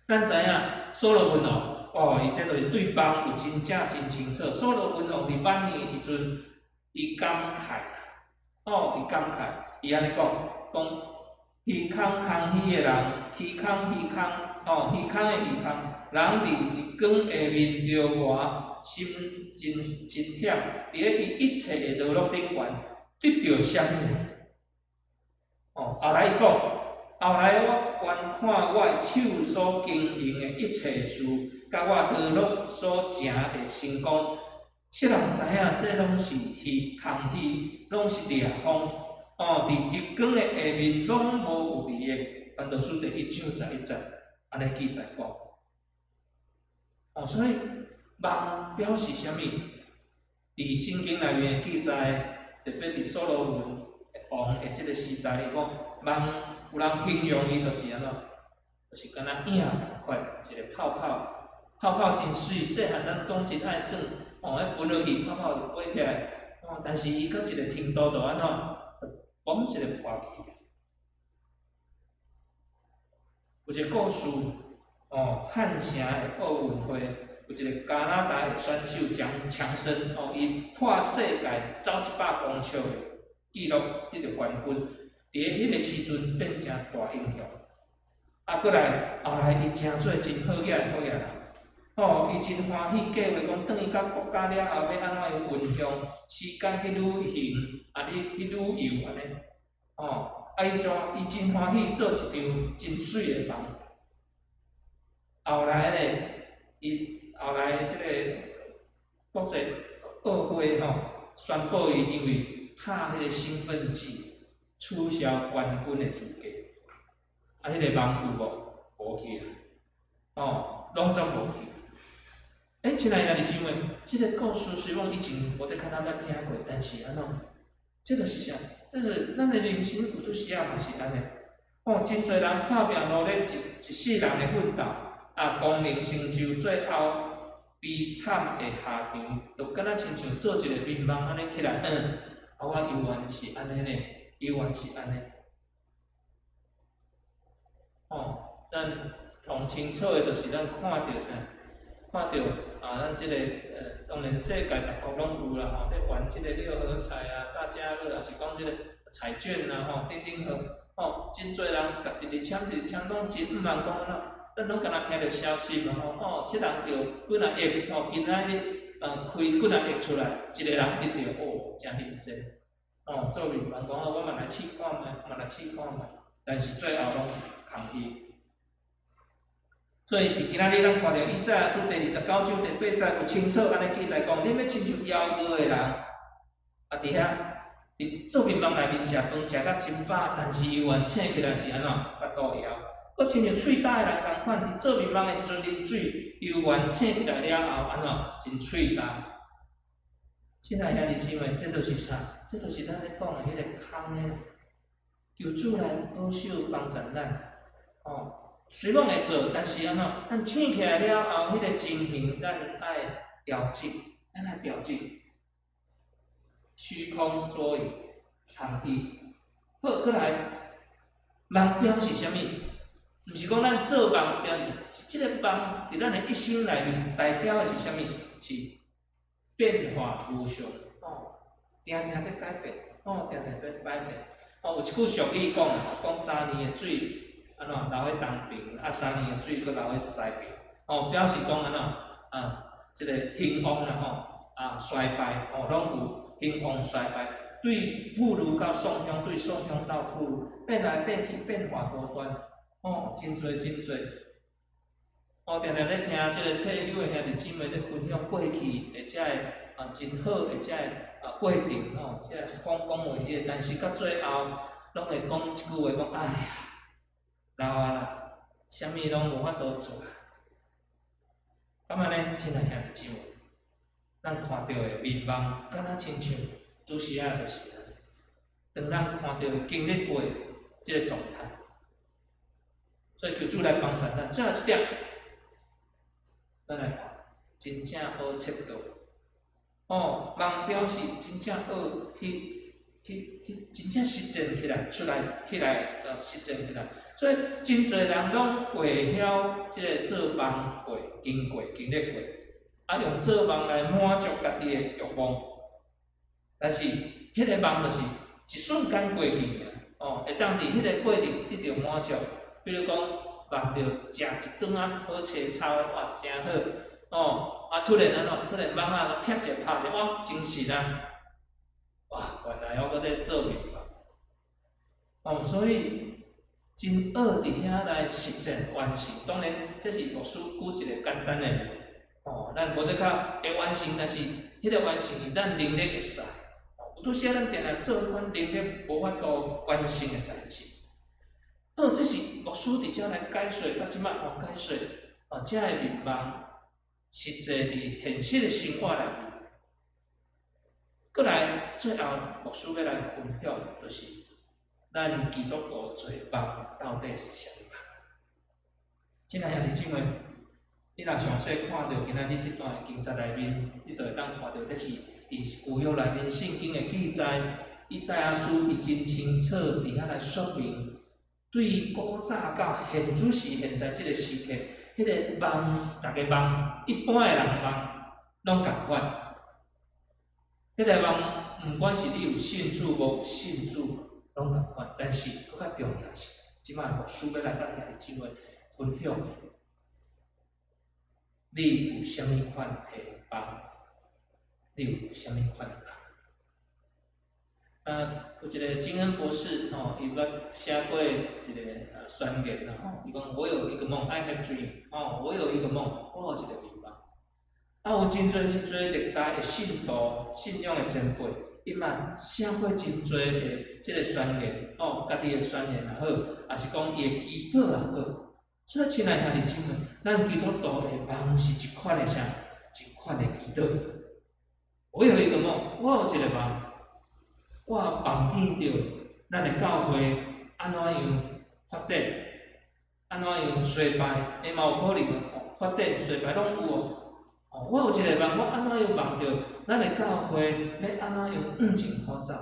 咱知影所羅門王，哦，伊這就是對夢有真正真清楚。所羅門王佇晚年的時陣，伊感慨，哦，伊感慨，伊按呢講，講虛空空虛的人，虛空虛空，哦，虛空的虛空，人佇日光下面著活，心真真忝，佇咧伊一切的勞碌頂懸，得著啥物呢？哦，後來伊講，後來我觀看我的手所經營的一切事，佮我勞碌所成的成功，世人知影，這攏是虛空虛，攏是掠風。哦，佇日光的下面攏無有利益。傳道書第一章十一節，按呢記載講。哦，所以夢表示啥物？佇聖經內面記載，特別佇所羅門王的這个時代，伊講夢有人形容伊就是按怎，就是敢若影仝款，一个泡泡，泡泡真媠，細漢咱總真愛耍，哦，彼噴落去泡泡就飛起來，哦，但是伊閣一个程度就按怎，嘣一个破去。有一个故事，哦，漢城的奧運會，有一个加拿大的選手強強森，哦，伊破世界走100公尺的紀錄，得著冠軍。佇咧彼个時陣變成大英雄。啊，閣來後來伊成做真好額的好額人，哦，伊真歡喜計劃講，轉去到國家了後，欲按怎樣運用時間去旅行，啊，去去旅遊按呢，哦，啊，伊怎伊真歡喜做一場真媠的夢。後來咧，伊後來這个國際奧會吼宣布伊因為拍彼个興奮劑取消冠軍的資格，啊，彼个夢有無？無去啊，哦，攏總無去。欸，親愛的兄弟姊妹，這个故事雖講以前無得較咱捌聽過，但是按怎？這就是啥？這是咱的人生有拄時仔嘛是按呢。哦，真濟人拍拚努力一世人的奮鬥，啊，功名成就，最後悲慘的下場，就敢若親像做一個眠夢按呢起來，啊，我猶原是按呢呢，猶原是按呢。哦，咱上清楚的，就是咱看著啥？看著啊，咱這個當然世界逐國攏有啦吼，咧玩這個六合彩啊、大家樂，抑是講這個彩券啊吼，等等號，吼，真濟人逐日咧簽，直簽，攏真毋茫講按怎，咱攏敢若聽著消息嘛吼，哦，這人著幾若億吼，今仔日開幾若億出來，一個人得著，哦，誠新鮮，哦，做面茫講我嘛來試看覓，嘛來試看覓，但是最後攏是空虛。所以佇今仔日咱看著以賽亞書第29章第8節有清楚按呢記載講，恁欲親像枵餓的人，啊佇遐佇做眠夢內面食飯食甲真飽，但是猶原醒起來是按怎？腹肚枵。閣親像喙焦的人仝款，佇做眠夢的時陣啉水，猶原醒起來了後按怎？真喙焦。親愛兄弟姊妹，這就是啥？這就是咱咧講的彼個空的。求主來保守幫助咱，哦。雖罔會做，但是按怎？咱醒起來了後，彼個情形，咱愛調節，咱愛調節。虛空作影，空虛。好，閣來，夢表示啥物？毋是講咱做夢表示，這個夢佇咱的一生內面代表的是啥物？是變化無常，哦，定定佇改變，哦，定定佇改變。哦，有一句俗語講，講三年的水按怎流去東爿，啊三年的水閣流去西爿，哦，表示講按怎啊，這個興旺啦吼，啊衰敗吼，攏有興旺衰敗，對富裕到喪鄉，對喪鄉到富裕，變來變去，變化多端，哦，真濟真濟。哦，定定咧聽這個退休的兄弟姊妹咧分享過去的這个啊真好的這个啊過程吼，這个豐功偉業，但是到最後攏會講一句話，講哎呀，老啊啦，啥物攏無法度做啊。敢按呢，親愛兄弟姊妹，咱看著的眠夢，敢若親像拄時仔就是按呢。當咱看著經歷過這個狀態，所以求主來幫助咱。最後一點，咱來看，真正好切斷。哦，夢表示真正好去去去，真正實踐起來，出來起來，實踐起來。所以真濟人攏會曉這個做夢過、經過、經歷過，啊，用做夢來滿足家己的欲望。但是，彼個夢就是一瞬間過去爾，哦，會當佇彼個過程得著滿足。比如講，夢著食一頓仔好青草，哇，誠好，哦，啊，突然按怎？突然夢仔拆一下拍一下，哇，精神啊！哇，原來我閣咧做眠夢。哦，所以真愛佇遐來實踐完成。當然，這是牧師舉一個簡單的例，哦，咱無得較會完成，但是彼個完成是咱能力會使。有拄時仔咱定定做彼款能力無法度完成的代誌。好，這是牧師佇遮來解說，到這擺吼解說，啊，這个眠夢實際佇現實的生活內面。閣來，最後牧師欲來分享，就是咱基督徒做夢到底是啥物夢？親愛兄弟姊妹，你若詳細看著今仔日這段經節內面，你就會當看著這是佇舊約內面聖經的記載，以賽亞書伊真清楚佇遐來說明，對古早到現此時現在這個時刻，彼個夢，逐个夢，一般的人夢攏仝款。彼個夢，毋管是你有信主無信主，攏仝款。但是，閣較重要是，這擺牧師欲來佮兄弟姊妹分享的，你有啥物款的夢？你有啥物款的夢？啊，有一個金恩博士吼，伊捌寫過一個宣言啦吼，伊講我有一個夢，I have dream，吼，我有一個夢，我有一個眠夢。啊，有真濟真濟歷代的信徒、信仰的前輩，伊嘛寫過真濟的這個宣言，吼，家己的宣言也好，抑是講伊的祈禱也好。所以，親愛兄弟姊妹，咱基督徒的夢是一款的啥？一款的祈禱。我有一個夢，我有一個夢，我夢見著咱的教會按怎樣發展，按怎樣衰敗，會嘛有可能哦，發展衰敗攏有哦。哦，我有一個夢，我按怎樣夢著咱的教會欲按怎樣向前發展？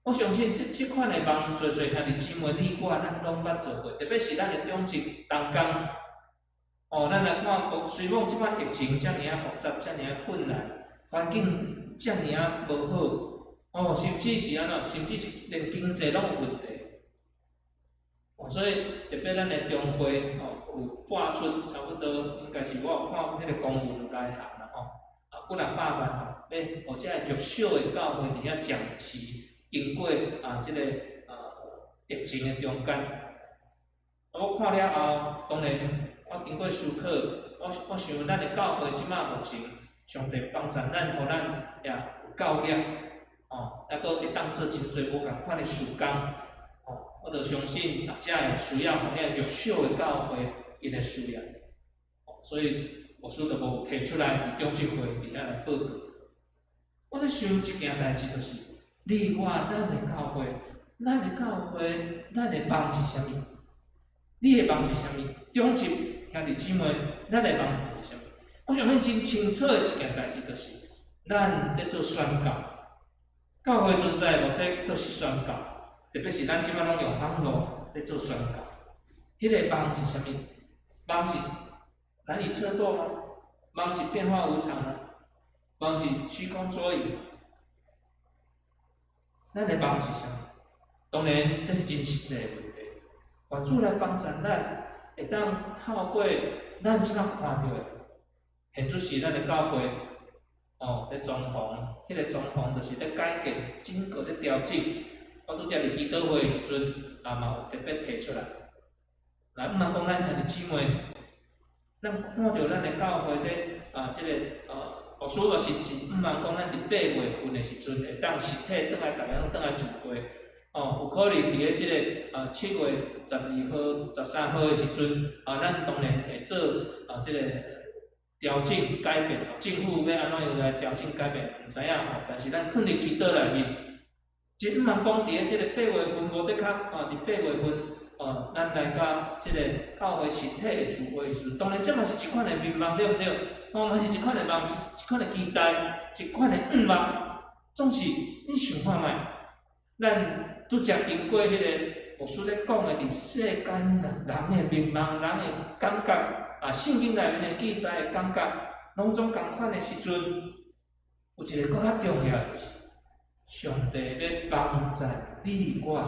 我相信這款的夢，濟濟兄弟姊妹你我咱攏捌做過，特別是咱的長執同工。哦，咱來看，雖罔這擺疫情遮爾仔複雜，遮爾仔困難，環境遮爾仔無好，哦，甚至是按怎？甚至是連經濟攏有問題。哦，所以特別咱的中會哦，有撥出差不多，應該是我有看彼个公文有來函啦吼，啊，幾若百萬吼，欲予這个弱小的教會佇遐暫時經過啊，這个疫情的中間。啊，我看了後，當然我經過思考，我想咱的教會這擺目前，上帝幫助咱，予咱也有夠力，哦，抑閣會當做真濟無仝款的事工。我就相信啊，才會需要予遐弱小的教會𪜶的需要，所以牧師就無提出來佇長執會佇遐來報告。我咧想一件代誌，就是你我咱的教會，咱的教會，咱的夢是啥物？你的夢是啥物？長執兄弟姊妹，咱的夢是啥物？我相信真清楚的一件代誌，就是咱咧做宣教，教會存在的目的就是宣教。特別是咱這擺攏用網路咧做宣教，彼个夢是啥物？夢是難以測度嗎？夢是變化無常嗎？夢是虛空作影？咱的夢是啥物？當然，這是真實際的問題。願主來幫助咱，會當透過咱這擺看著的，現此時咱的教會，哦，咧裝潢，彼个裝潢就是咧改建，整個咧調整。我拄才佇祈禱會的時陣，也嘛有特別提出來。來，毋通講咱兄弟姊妹，咱看著咱的教會咧啊，這个牧師嘛是是毋通講咱佇8月份的時陣會當實體轉來，逐家攏轉來聚會。哦，有可能佇咧這个7月12號、13號的時陣，啊，咱當然會做啊這个調整改變，政府欲按怎樣來調整改變，毋知影吼。但是咱囥佇祈禱內面。真毋通講佇咧這个8月份無得較，啊，佇八月份，哦，咱來到這个教會實體的聚會時，當然這嘛是一款的願望，對毋對？哦，嘛是一款的夢，一款的期待，一款的願望。總是你想看覓，咱拄才經過彼个牧師咧講的，佇世間人的願望、人的感覺，啊，聖經內面的記載的感覺，攏總仝款的時陣，有一个閣較重要的就是，上帝欲幫助你我，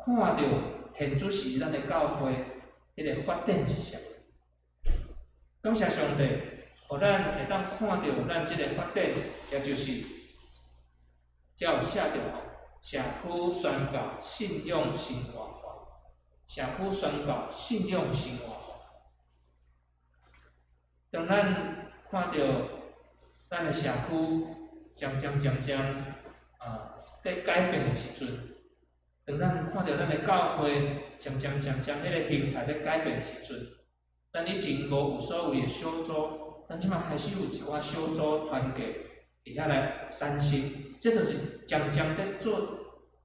看著現此時咱的教會彼个發展是啥物。感謝上帝，予咱會當看著咱這个發展，也就是才有寫著吼，社區宣教信仰生活化，社區宣教信仰生活化。當咱看著咱的社區漸漸漸漸啊，佇改變的時陣，當咱看著咱的教會漸漸漸漸彼个形態咧改變的時陣，咱以前無有所謂的小組，咱這擺開始有一寡小組團契佇遐來產生，這就是漸漸咧做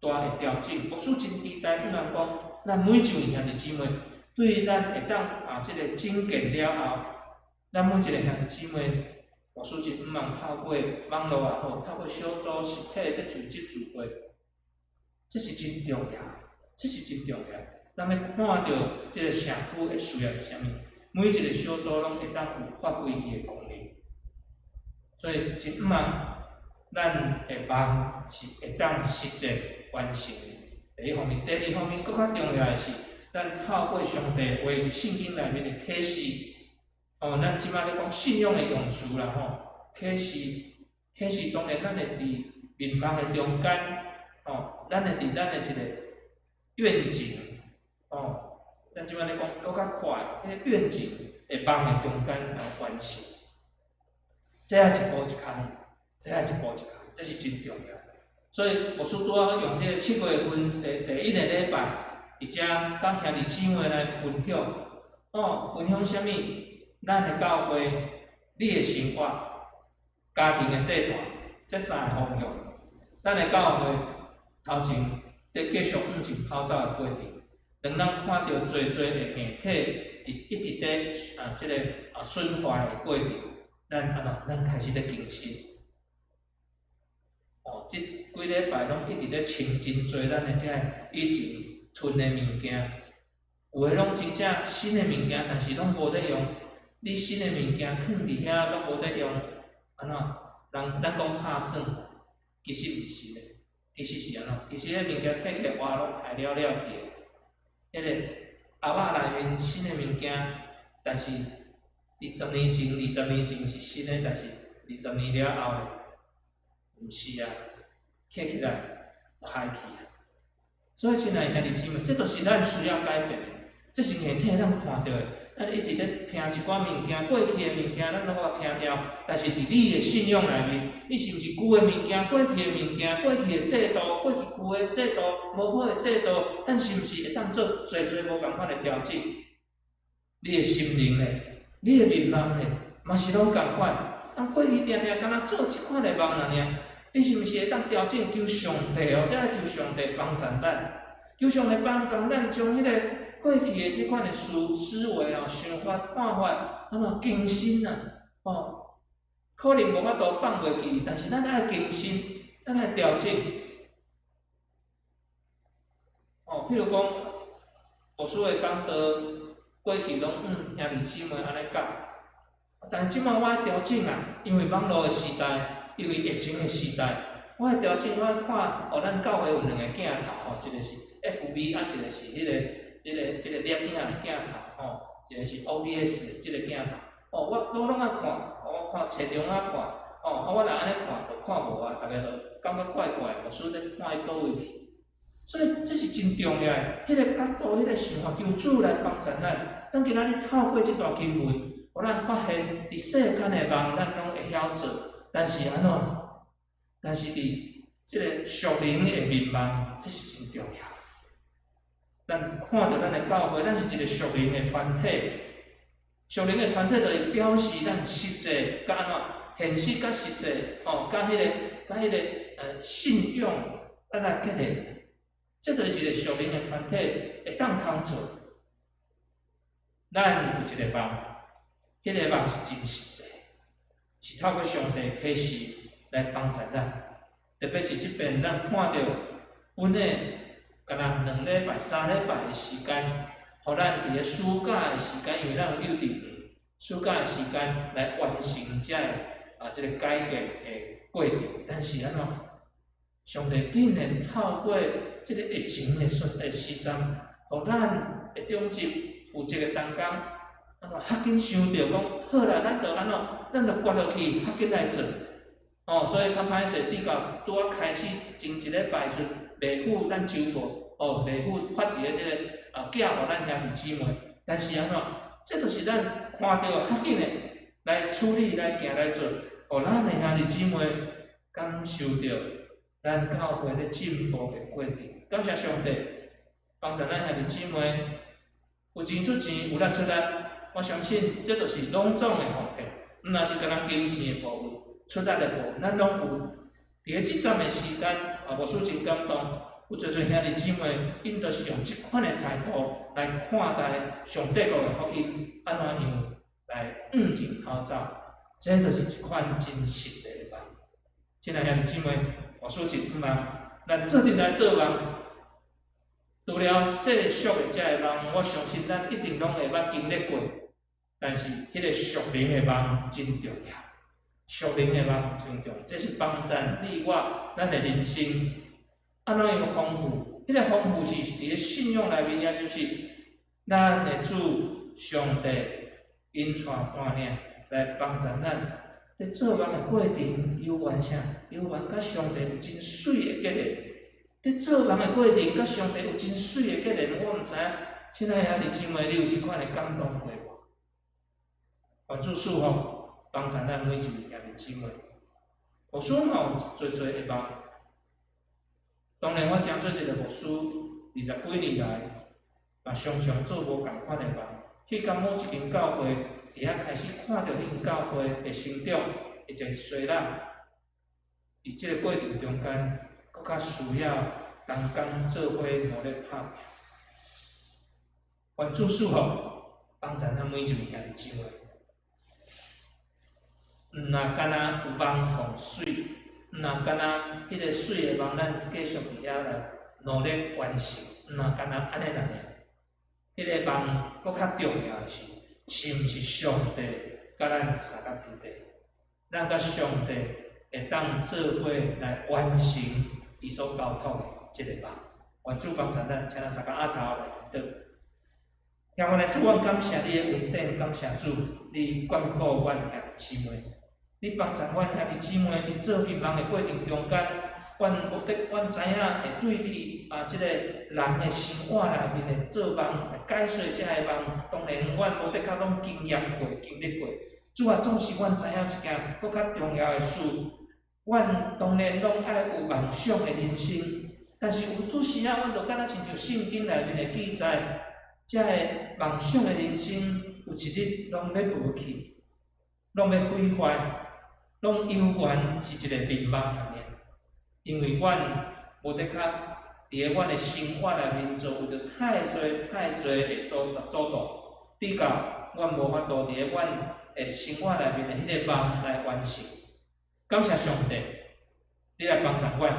大的調整。牧師真期待，毋通講，咱每一位兄弟姊妹，對咱會當啊，這个整建了後，咱每一個兄弟姊妹，牧師真向望透過網路也好，透過小組實體咧組織聚會，這是真重要，這是真重要。咱欲看著這个社區的需要是啥物，每一个小組攏會當有發揮伊的功能。所以真向望咱的夢是會當實際完成的。第一方面，第二方面，閣較重要的是，咱透過上帝話佇聖經內面的啟示。哦，咱這擺咧講信仰的用詞啦吼，啟示，啟示當然咱會佇眠夢的中間，哦，咱會佇咱的一個願景，哦，咱這擺咧講閣較快，彼個願景的夢的中間來完成，這愛一步一跤，這愛一步一跤，這是真重要。所以牧師拄仔用這個7月份的第一個禮拜，佇遮佮兄弟姊妹來分享，哦，分享啥物？咱的教會、你的生活、家庭的祭壇，這三个方向。咱的教會頭前佇繼續向前跑走的過程，當咱看著濟濟的硬體佇一直佇啊這个啊損壞的過程，咱按怎？咱開始咧更新。哦，這幾禮拜攏一直咧清真濟咱的這个以前囤的物件，有的攏真正新的物件，但是攏無咧用。你新的物件囥佇遐攏無咧用，按怎？人咱講拍耍，其實毋是咧，其實是按怎？其實彼物件提起來活攏害了了去的。彼個盒仔內面新的物件，但是佇10年前、20年前是新的，但是二十年了後咧，毋是啊，揢起來就害去啊。所以，親愛兄弟姊妹，這都是咱需要改變的，這是硬體咱看著的。咱一直咧聽一寡物件，過去的物件，咱攏共聽掉。但是佇你的信仰內面，你是毋是舊的物件、過去的物件、過去的制度、過去舊的制度、無好的制度，咱是毋是會當做濟濟無仝款的調整？你的心靈咧，你的面貌咧，嘛是攏仝款。咱過去定定敢若做這款的夢爾爾，你是毋是會當調整？求上帝哦，這愛求上帝幫助咱，求上帝幫助咱將彼個過去的這款的思維哦、想法、看法，按怎更新啊？哦，可能無法度放袂記，但是咱愛更新，咱愛調整。哦，譬如講，牧師的講道，過去攏兄弟姊妹按呢教，但是這擺我愛調整啊，因為網路的時代，因為疫情的時代，我愛調整，我愛看哦，咱教會有兩個鏡頭，吼，一個是 FB，啊，一個是彼個。這個攝影的鏡頭吼，一個是 OBS 的這個鏡頭，哦，我攏愛看，我看揣量仔看，哦，啊，我若按呢看，就看無啊，逐家就感覺怪怪，牧師咧看佇佗位去。所以這是真重要的，彼個角度、彼個想法，求主來幫助咱。咱今仔日透過這段經文，予咱發現，佇世間的夢，咱攏會曉做，但是按怎？但是佇這個屬靈的面貌，這是真重要。咱看著咱的教會，咱是一個屬靈的團體。屬靈的團體就是表示咱實際佮按怎，現實佮實際，哦，佮彼個、佮彼個信仰，咱來結合。這就是一個屬靈的團體會當通做。咱有一個夢，彼個夢是真實際，是透過上帝啟示來幫助咱。特別是這遍咱看著本的。敢若2禮拜、3禮拜的時間，予咱佇咧暑假的時間，因為咱有幼稚園，暑假的時間來完成這个啊這個改革的過程。但是按怎？上帝竟然透過這個疫情的時陣，予咱的長執負責的同工，按怎較緊想著講，好啦，咱就按怎，咱就決落去，較緊來做。哦，所以較歹勢，拄到拄仔開始前一禮拜時，袂赴咱周報，哦，袂赴發佇咧這個啊，寄予咱兄弟姊妹。但是按怎，這就是咱看著較緊的來處理、來行、來做，予咱的兄弟姊妹感受著咱教會咧進步的過程。感謝上帝，幫助咱兄弟姊妹有錢出錢，有力出力。我相信這就是攏總的奉獻，毋若是干焦金錢的部分。出力的部分，咱攏有。佇咧這陣的時間，啊，牧師真感動，有濟濟兄弟姊妹，𪜶都是用這款的態度來看待上帝國的福音，按怎樣來向前頭走，這就是一款真實際的夢。親愛兄弟姊妹，牧師真向望，咱做陣來做夢。除了世俗的這个夢，我相信咱一定攏會捌經歷過。但是，彼個屬靈的夢真重要。屬靈的夢真重要，這是幫助你我咱的人生按怎樣豐富？彼個豐富是佇咧信仰內面，也就是咱的主上帝引帶帶領來幫助咱。佇做夢的過程，猶原啥？猶原佮上帝有真媠的結連。佇做夢的過程，佮上帝有真媠的結連。我毋知影，親愛兄弟姊妹，你有這款的感動過無？願主賜福。幫助咱每一位兄弟姊妹。牧師嘛有濟濟的夢。當然，我成做一個牧師，二十幾年來，嘛常常做無仝款的夢。去到某一間教會，佇遐開始看著彼間教會的成長，會一個衰落。佇這個過程中間，閣較需要同工做伙努力拍拼。願主賜福，幫助咱每一位兄弟姊妹。毋若干焦有夢同媠，毋若干焦彼个媠的梦，咱继续伫遐來努力完成，毋若干焦按呢爾爾。彼个梦閣較重要的是，是毋是上帝佮咱相佮佇咧？咱佮上帝會當做伙來完成伊所交託的這个夢。願主幫助咱，請咱相共阿頭來祈禱。聽阮的主，阮感謝你的恩典，感謝主，你眷顧阮兄弟姊妹，你幫助阮兄弟姊妹佇做夢的過程中間，阮無得，阮知影會對佇這个人的生活內面的做夢，來解說這个夢，當然阮無的確攏經驗過、經歷過。主啊，總是阮知影一件閣較重要的事，阮當然攏愛有夢想的人生，但是有拄時仔，阮就敢若親像聖經內面的記載，這个夢想的人生有一日攏欲無去，攏欲毀壞，攏猶原是一个眠夢爾。因為阮無的確佇咧阮的生活內面做有著太濟太濟的阻擋，比較阮無法度佇咧阮的生活內面的彼个夢來完成。感謝上帝，你來幫助阮，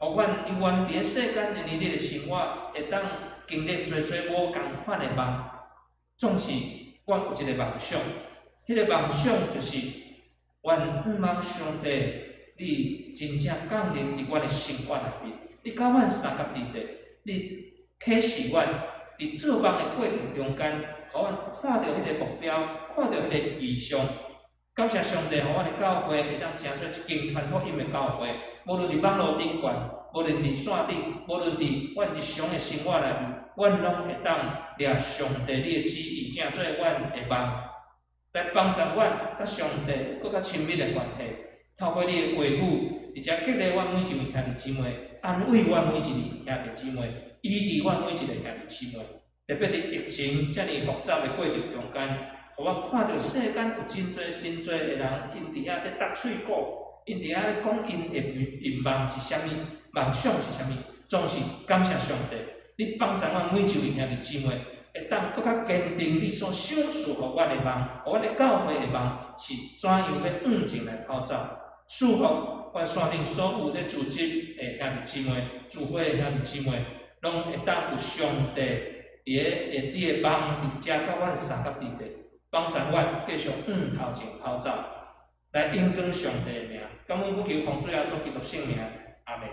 予阮猶原佇咧世間的年日的生活，會當經歷濟濟無仝款的夢。總是阮有一个夢想，彼个夢想就是阮向望上帝，你真正降臨佇阮的生活內面，你佮阮相佮佇咧，你啟示阮佇做夢的過程中間，予阮看著彼个目標，看著彼个異象。感謝上帝，予阮的教會會當成做一間傳福音的教會，無論佇網路頂懸，無論佇線頂，無論佇阮日常的生活內面，阮攏會當掠上帝你的旨意，成做阮的夢，來幫助阮佮上帝有閣較親密的關係。透過你的話語，而且激勵阮每一位兄弟姊妹，安慰阮每一位兄弟姊妹，醫治阮每一個兄弟姊妹。特別佇疫情遮爾複雜的過程中間，予阮看著世間有真濟真濟的人，𪜶佇遐咧搭喙鼓，𪜶佇遐咧講𪜶的願望是啥物，夢想是啥物，總是感謝上帝，你幫助阮每一位兄弟姊妹，會當閣較堅定你所賞賜予阮的夢，予阮的教會的夢是怎樣欲向前來頭走。賜福阮線頂所有咧組織的兄弟姊妹、聚會的兄弟姊妹，攏會當有上帝佇咧你的夢佇遮佮阮相佮佇咧，幫助阮繼續向頭前頭走，來榮光上帝的名。感恩祈求奉主耶穌基督聖名，阿門。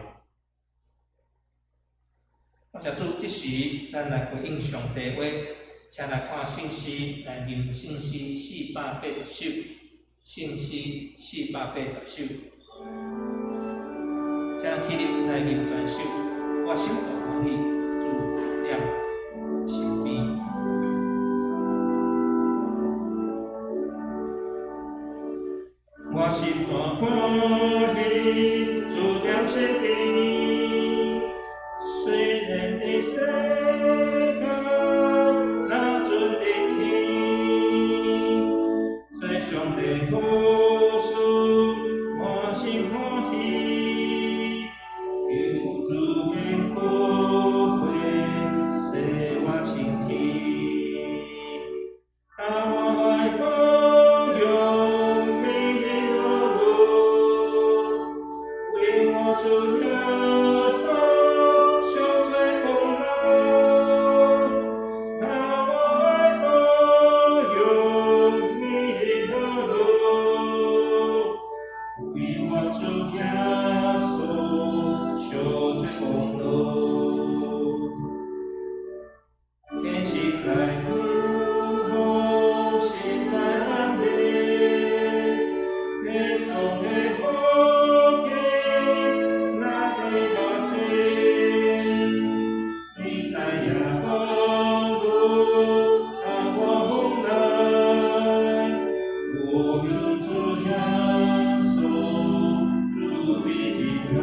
感謝主，這時咱來回應上帝話，請來看聖詩，來吟聖詩480首，聖詩480首，請咱起立來吟全首。我心大歡喜，主踮身邊。我心大歡喜，主踮身邊。雖然佇世間若陣佇天，做上帝好事，我心歡喜。求主顯寶血，洗我清氣。啊，我愛光榮美麗樂路，為我主耶穌受罪功勞。啊，我愛光榮美麗樂路，為我主耶穌受罪功勞。天心來福，心來安慰，天堂的福氣，哪會無盡？弥賽亞公路，啊我風來，我向主耶穌，主必進來。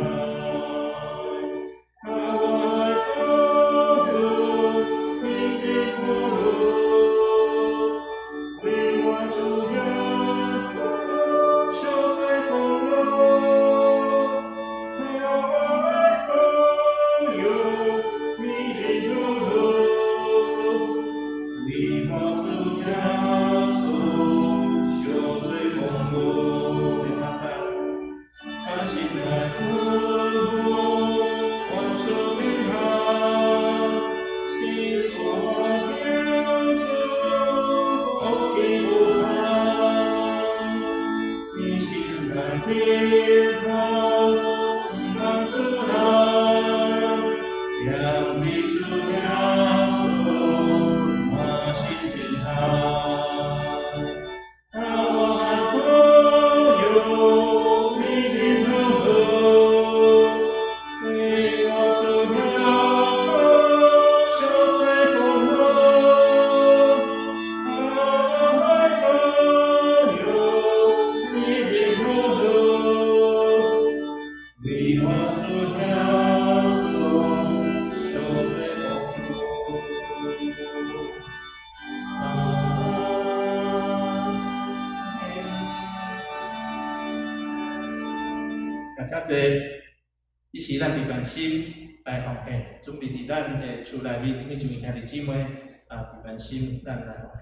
謝，這是咱平凡心來奉獻，準備佇咱的厝內面每一位兄弟姊妹啊，平凡心咱來奉獻。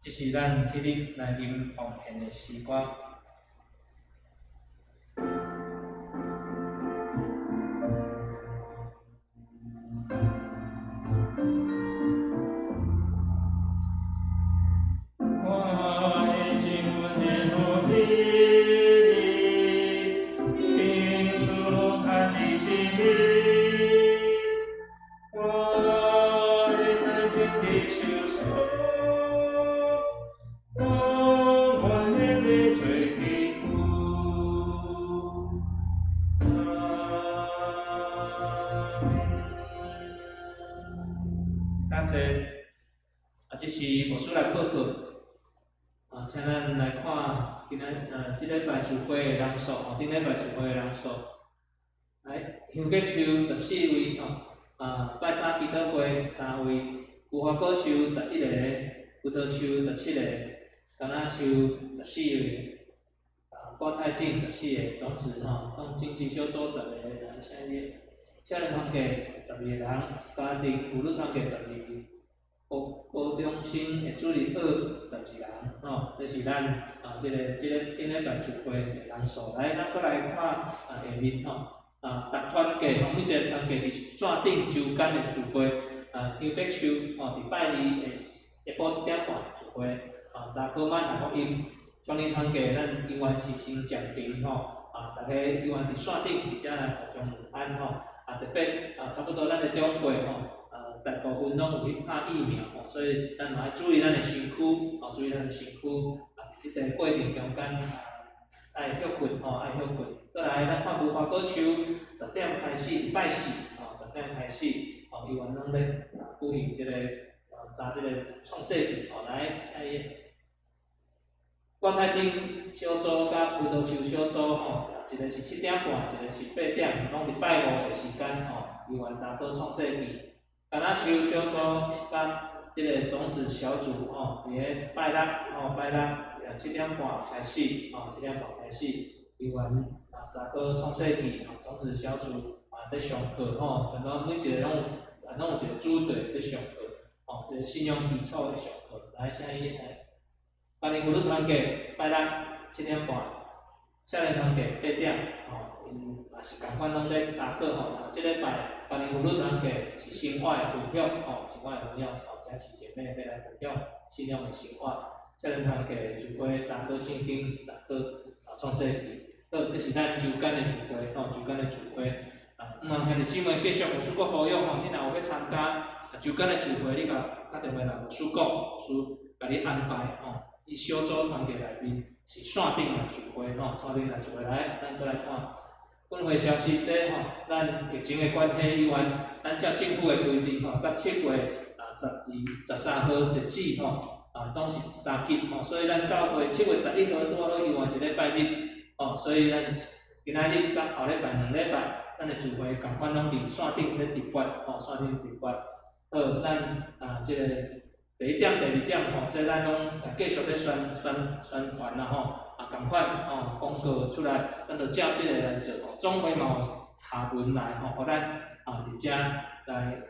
這是咱彼日來啉奉獻的詩歌。我的情阮的努力，摒除安利之美，我的财经的收束，当愿献的做祈求。阿们。感谢。啊，這是牧師來報告。啊，請咱來看今仔啊，這禮拜聚會的人數吼，頂禮拜聚會的人數。來，香柏樹14位吼，啊，拜三祈禱會3位，無花果樹11個，葡萄樹17個，橄欖樹14位，啊，瓜菜種14個，種子吼，總經濟小組10個，來，下一頁，少年團契12個人，家庭婦女團契12位。高高中生的主日學12人，吼，這是咱啊，這個頂禮拜聚會的人數。來，咱閣來看啊下面吼，啊，逐團契吼，每一個團契佇線頂周間的聚會，啊，香柏樹吼，佇拜二的下晡7點半聚會，啊，查考馬太福音，少年團契咱永遠是先暫停吼，啊，逐家永遠佇線頂佇遮來互相問安吼，啊，特別啊，差不多咱的長輩吼。大部分攏有去拍疫苗吼，所以咱嘛愛注意咱的身軀，吼，注意咱的身軀。啊，佇這個過程中間啊，愛休睏吼，愛休睏。閣來，咱看無花果樹10點開始，禮拜四吼，10點開始，吼，猶原攏咧啊舉行這個啊，查這個創世紀吼，來，下一頁。瓜菜種小組佮葡萄樹小組吼，一個是7點半，一個是8點，攏禮拜五的時間吼，猶原查討創世紀。橄欖樹小組佮這个種子小組吼，佇咧拜六吼，拜六也7點半開始吼，七點半開始，伊原啊查討創世記吼，種子小組啊咧上課吼，全攏每一个攏有啊攏有一個主題咧上課，吼，這個信仰基礎咧上課，來，請伊來，家庭婦女團契拜六七點半，少年團契8點，吼，𪜶嘛是仝款攏咧查課吼，啊，這禮拜家庭婦女團契是生活的分享，吼，生活的分享，吼，請是姐妹欲來分享信仰的生活。少年團契聚會查討聖經，查討啊創世記，好，這是咱週間的聚會，吼，週間的聚會。啊，毋通兄弟姊妹繼續牧師閣呼籲吼，你若有欲參加週間的聚會，你共敲電話來牧師講，牧師共你安排吼。佇小組團契內面是線頂來聚會吼，線頂來聚會來，咱閣來看本會消息，這吼，咱疫情的關係以外，咱照政府的規定吼，到7月12、13號截止吼，啊，攏是三級吼，所以咱教會7月11號拄好猶原是禮拜日，吼，所以咱是今仔日佮後禮拜兩禮拜，咱的聚會仝款攏佇線頂咧直播，吼，線頂直播。好，咱啊，這個第一點、第二點吼，這咱攏繼續咧宣宣宣傳啦吼，啊，仝款吼，廣告出來，咱就照這個來做吼。總會嘛有下文來吼，予咱啊佇遮來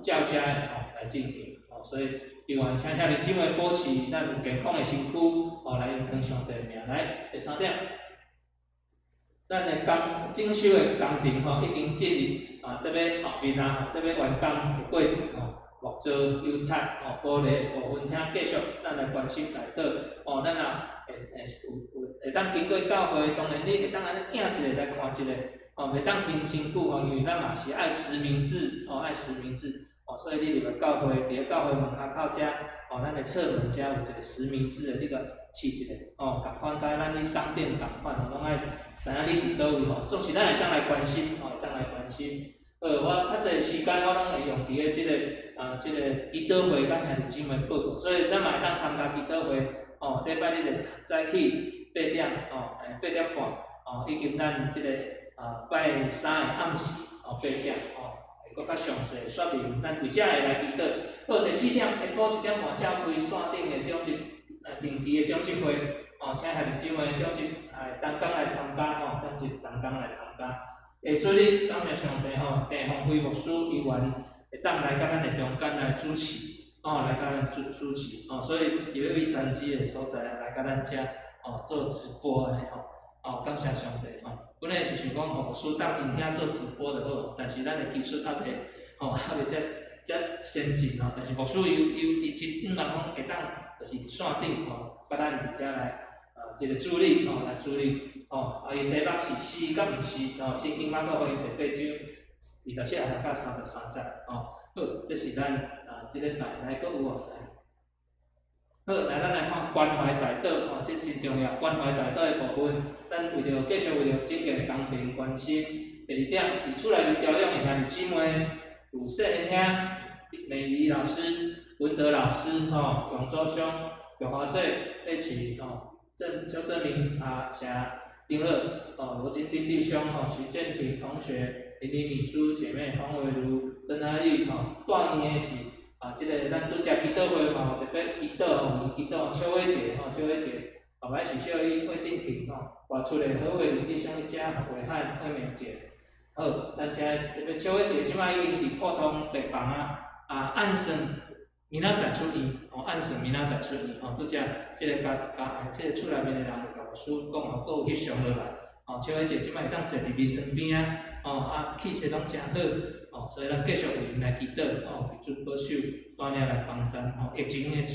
照遮的吼來進行吼，所以希望請兄弟姊妹保持咱有健康的身軀，吼來榮光上帝的名。來，第三點，咱的工整修的工程吼已經進入啊，特別後面啊，特別完工的過程吼。木造油漆吼，玻璃的部分，請繼續咱來關心代禱吼。咱若會會有有會當經過教會，當然你會當按呢影一下來看一下，吼，袂當停真久吼，因為咱嘛是愛實名制，吼，愛實名制，吼，所以你入來教會，佇咧教會門跤口遮，吼，咱的側門遮有一個實名制的，你共試一下，吼，仝款佮咱去商店仝款，攏愛知影你佇佗位吼，總是咱會當來關心，吼，會當來關心。我較濟時間我攏會用佇咧這个啊，這個祈禱會佮兄弟姊妹報告，所以咱嘛會當參加祈禱會，吼，禮拜日的早起八點，吼，8點半，吼，以及咱這個啊拜三的暗時，吼，八點，吼，會閣較詳細說明咱為遮會來祈禱。好，第四點，下晡1點半召開線頂的長執，定期的長執會，吼，請兄弟姊妹長執同工來參加，吼，長執同工來參加。下主日感謝上帝吼，鄭鴻輝牧師伊願會當來佮咱的中間來主持，哦，來佮咱主主持，哦，所以伊欲為三芝的所在來佮咱遮哦做直播按呢吼，哦，感謝上帝吼。本來是想講予牧師當𪜶遐做直播就好，但是咱的技術猶未吼，猶未遮遮先進吼。但是牧師伊伊伊真應講會當，就是線頂吼，佮咱佇遮來啊，這個主日吼來主日。吼，啊，伊題目是是佮毋是，吼，聖經馬可福音第八章27節到33節，吼，好，這是咱啊，這禮拜來閣有無？來，好，來咱來看關懷代禱，吼，這真重要，關懷代禱的部分，咱為著繼續為著整個工程關心。第二點，佇厝內面調養的兄弟姊妹，有細漢兄、美儀老師、文德老師，吼，永州兄、玉華姐、佩奇，吼，鄭邱正明啊，謝。丁樂，哦，羅金弟弟兄，吼，徐建廷同學，林麗敏珠姐妹，黃偉如、曾阿玉，吼，住院的是啊，這个咱拄才祈禱會嘛，有特別祈禱吼，為祈禱，邱偉杰，吼，邱偉杰，後擺許秀英、魏靜婷，吼，外出的何偉林弟兄一家，偉漢、惠美姐，好，咱遮特別邱偉杰這擺已經佇普通病房啊，啊，按算明仔載出院，吼，按算明仔載出院，吼，拄才這个共共這个厝內面的人有共牧師講吼，閣有翕相落來，吼，邱偉杰這擺會當坐佇眠床邊仔，吼，啊，氣色攏誠好，吼，所以咱繼續為𪜶來祈禱，吼，求主保守，帶領來幫贊，吼，疫情的的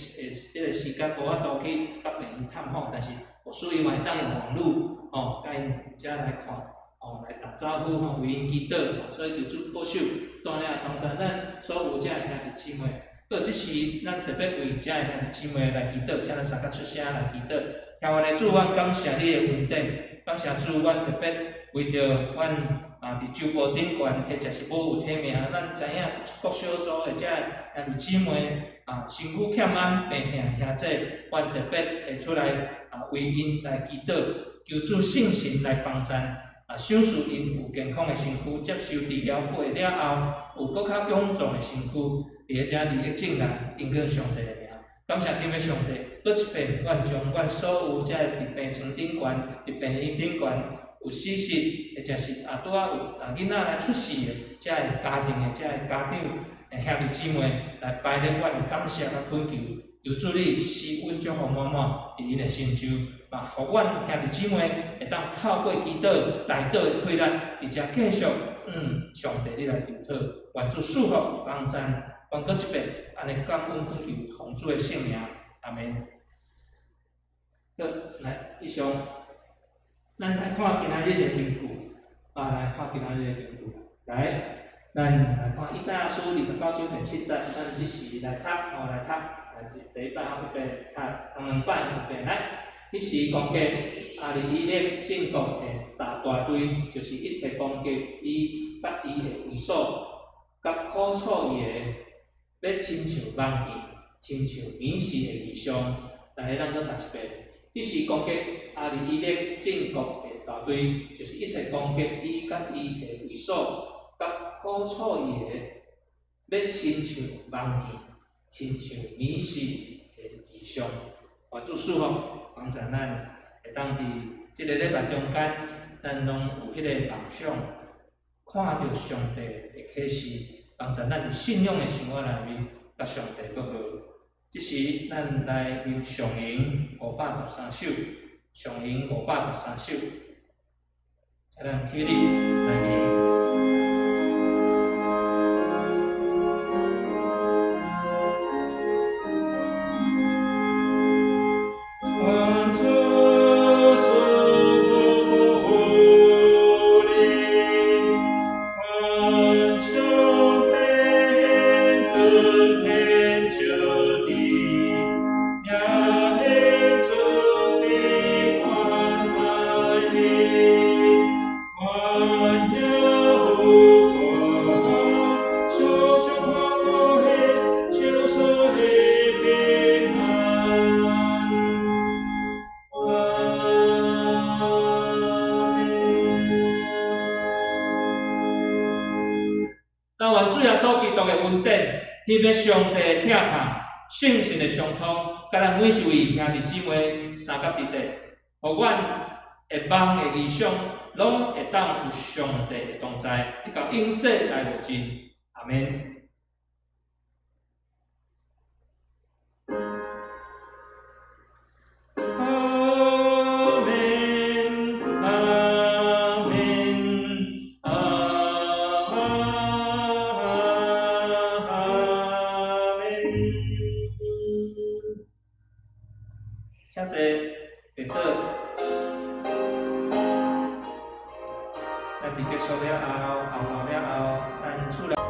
這个時間無法度去共病院探訪，但是牧師伊嘛會當用網路，吼，共𪜶遮來看，吼，來打招呼，吼，為𪜶祈禱，所以求主保守，帶領幫贊咱所有遮的兄弟姊妹。好，這時咱特別為遮的兄弟姊妹來祈禱，請咱三甲出聲來祈禱。天父的主，阮感謝你的恩典，感謝主，阮特別為著阮啊，佇周報頂懸或者是無有提名，咱知影各小組的遮兄弟姊妹啊，身軀欠安、病疼的兄弟，阮特別提出來啊，為𪜶來祈禱，求主聖神來幫贊啊，賞賜𪜶有健康的身軀，接受治療過了後，有閣較勇壯的身軀。伫咧遮利益众人，荣耀上帝的名。感谢天父上帝，阁一遍，愿将阮所有遮个伫病床顶悬、伫病院顶悬有死实，或者是拄仔有囡仔来出世的遮个家庭的遮个家长、兄弟姊妹来排列阮的感谢佮恳求，求主你施恩祝福满满伫𪜶的身上，嘛，予阮兄弟姊妹会当透过祈祷、代祷的气力，伫遮继续，上帝你来求讨，愿主赐福帮赞，阮阁一遍，按呢感恩恳求，奉主的圣名，阿们。好，来，以上，咱来看今仔日的经句，来看今仔日的经句，来，咱来看以赛亚书29章第7节，咱这时来读，来读，来第一摆好预备读，头两摆预备来。彼时攻击亚利以勒晋国的大大队，就是一切攻击伊佮伊的卫所，佮苦楚伊的，欲亲像梦境，亲像暝时的异象。来，咱阁读一遍。彼时攻击亚利以勒晋国的大队，就是一切攻击伊佮伊的卫所，佮苦楚伊的，欲亲像梦境，亲像暝时的异象。愿主赐福，帮助咱会当伫这个礼拜中间，咱拢有彼个梦想，看著上帝的启示，帮助咱伫信仰的生活内面，佮上帝阁好。这时，咱来吟上吟513首，上吟513首，请咱起立来吟。愿主赐福你，愿上帝显恩天照你，也显慈悲款待你，愿耶和华常常看顾你，赏赐你平安。阿们。但愿主耶稣基督的恩典、天父上帝的疼痛、圣神的相通，佮咱每一位兄弟姊妹相佮伫底，予阮的梦的异象，拢会当有上帝的同在，直到永世来无尽。阿们。阿们，阿们，阿们。请坐，别倒。咱伫结束了后，后奏了后，咱出来。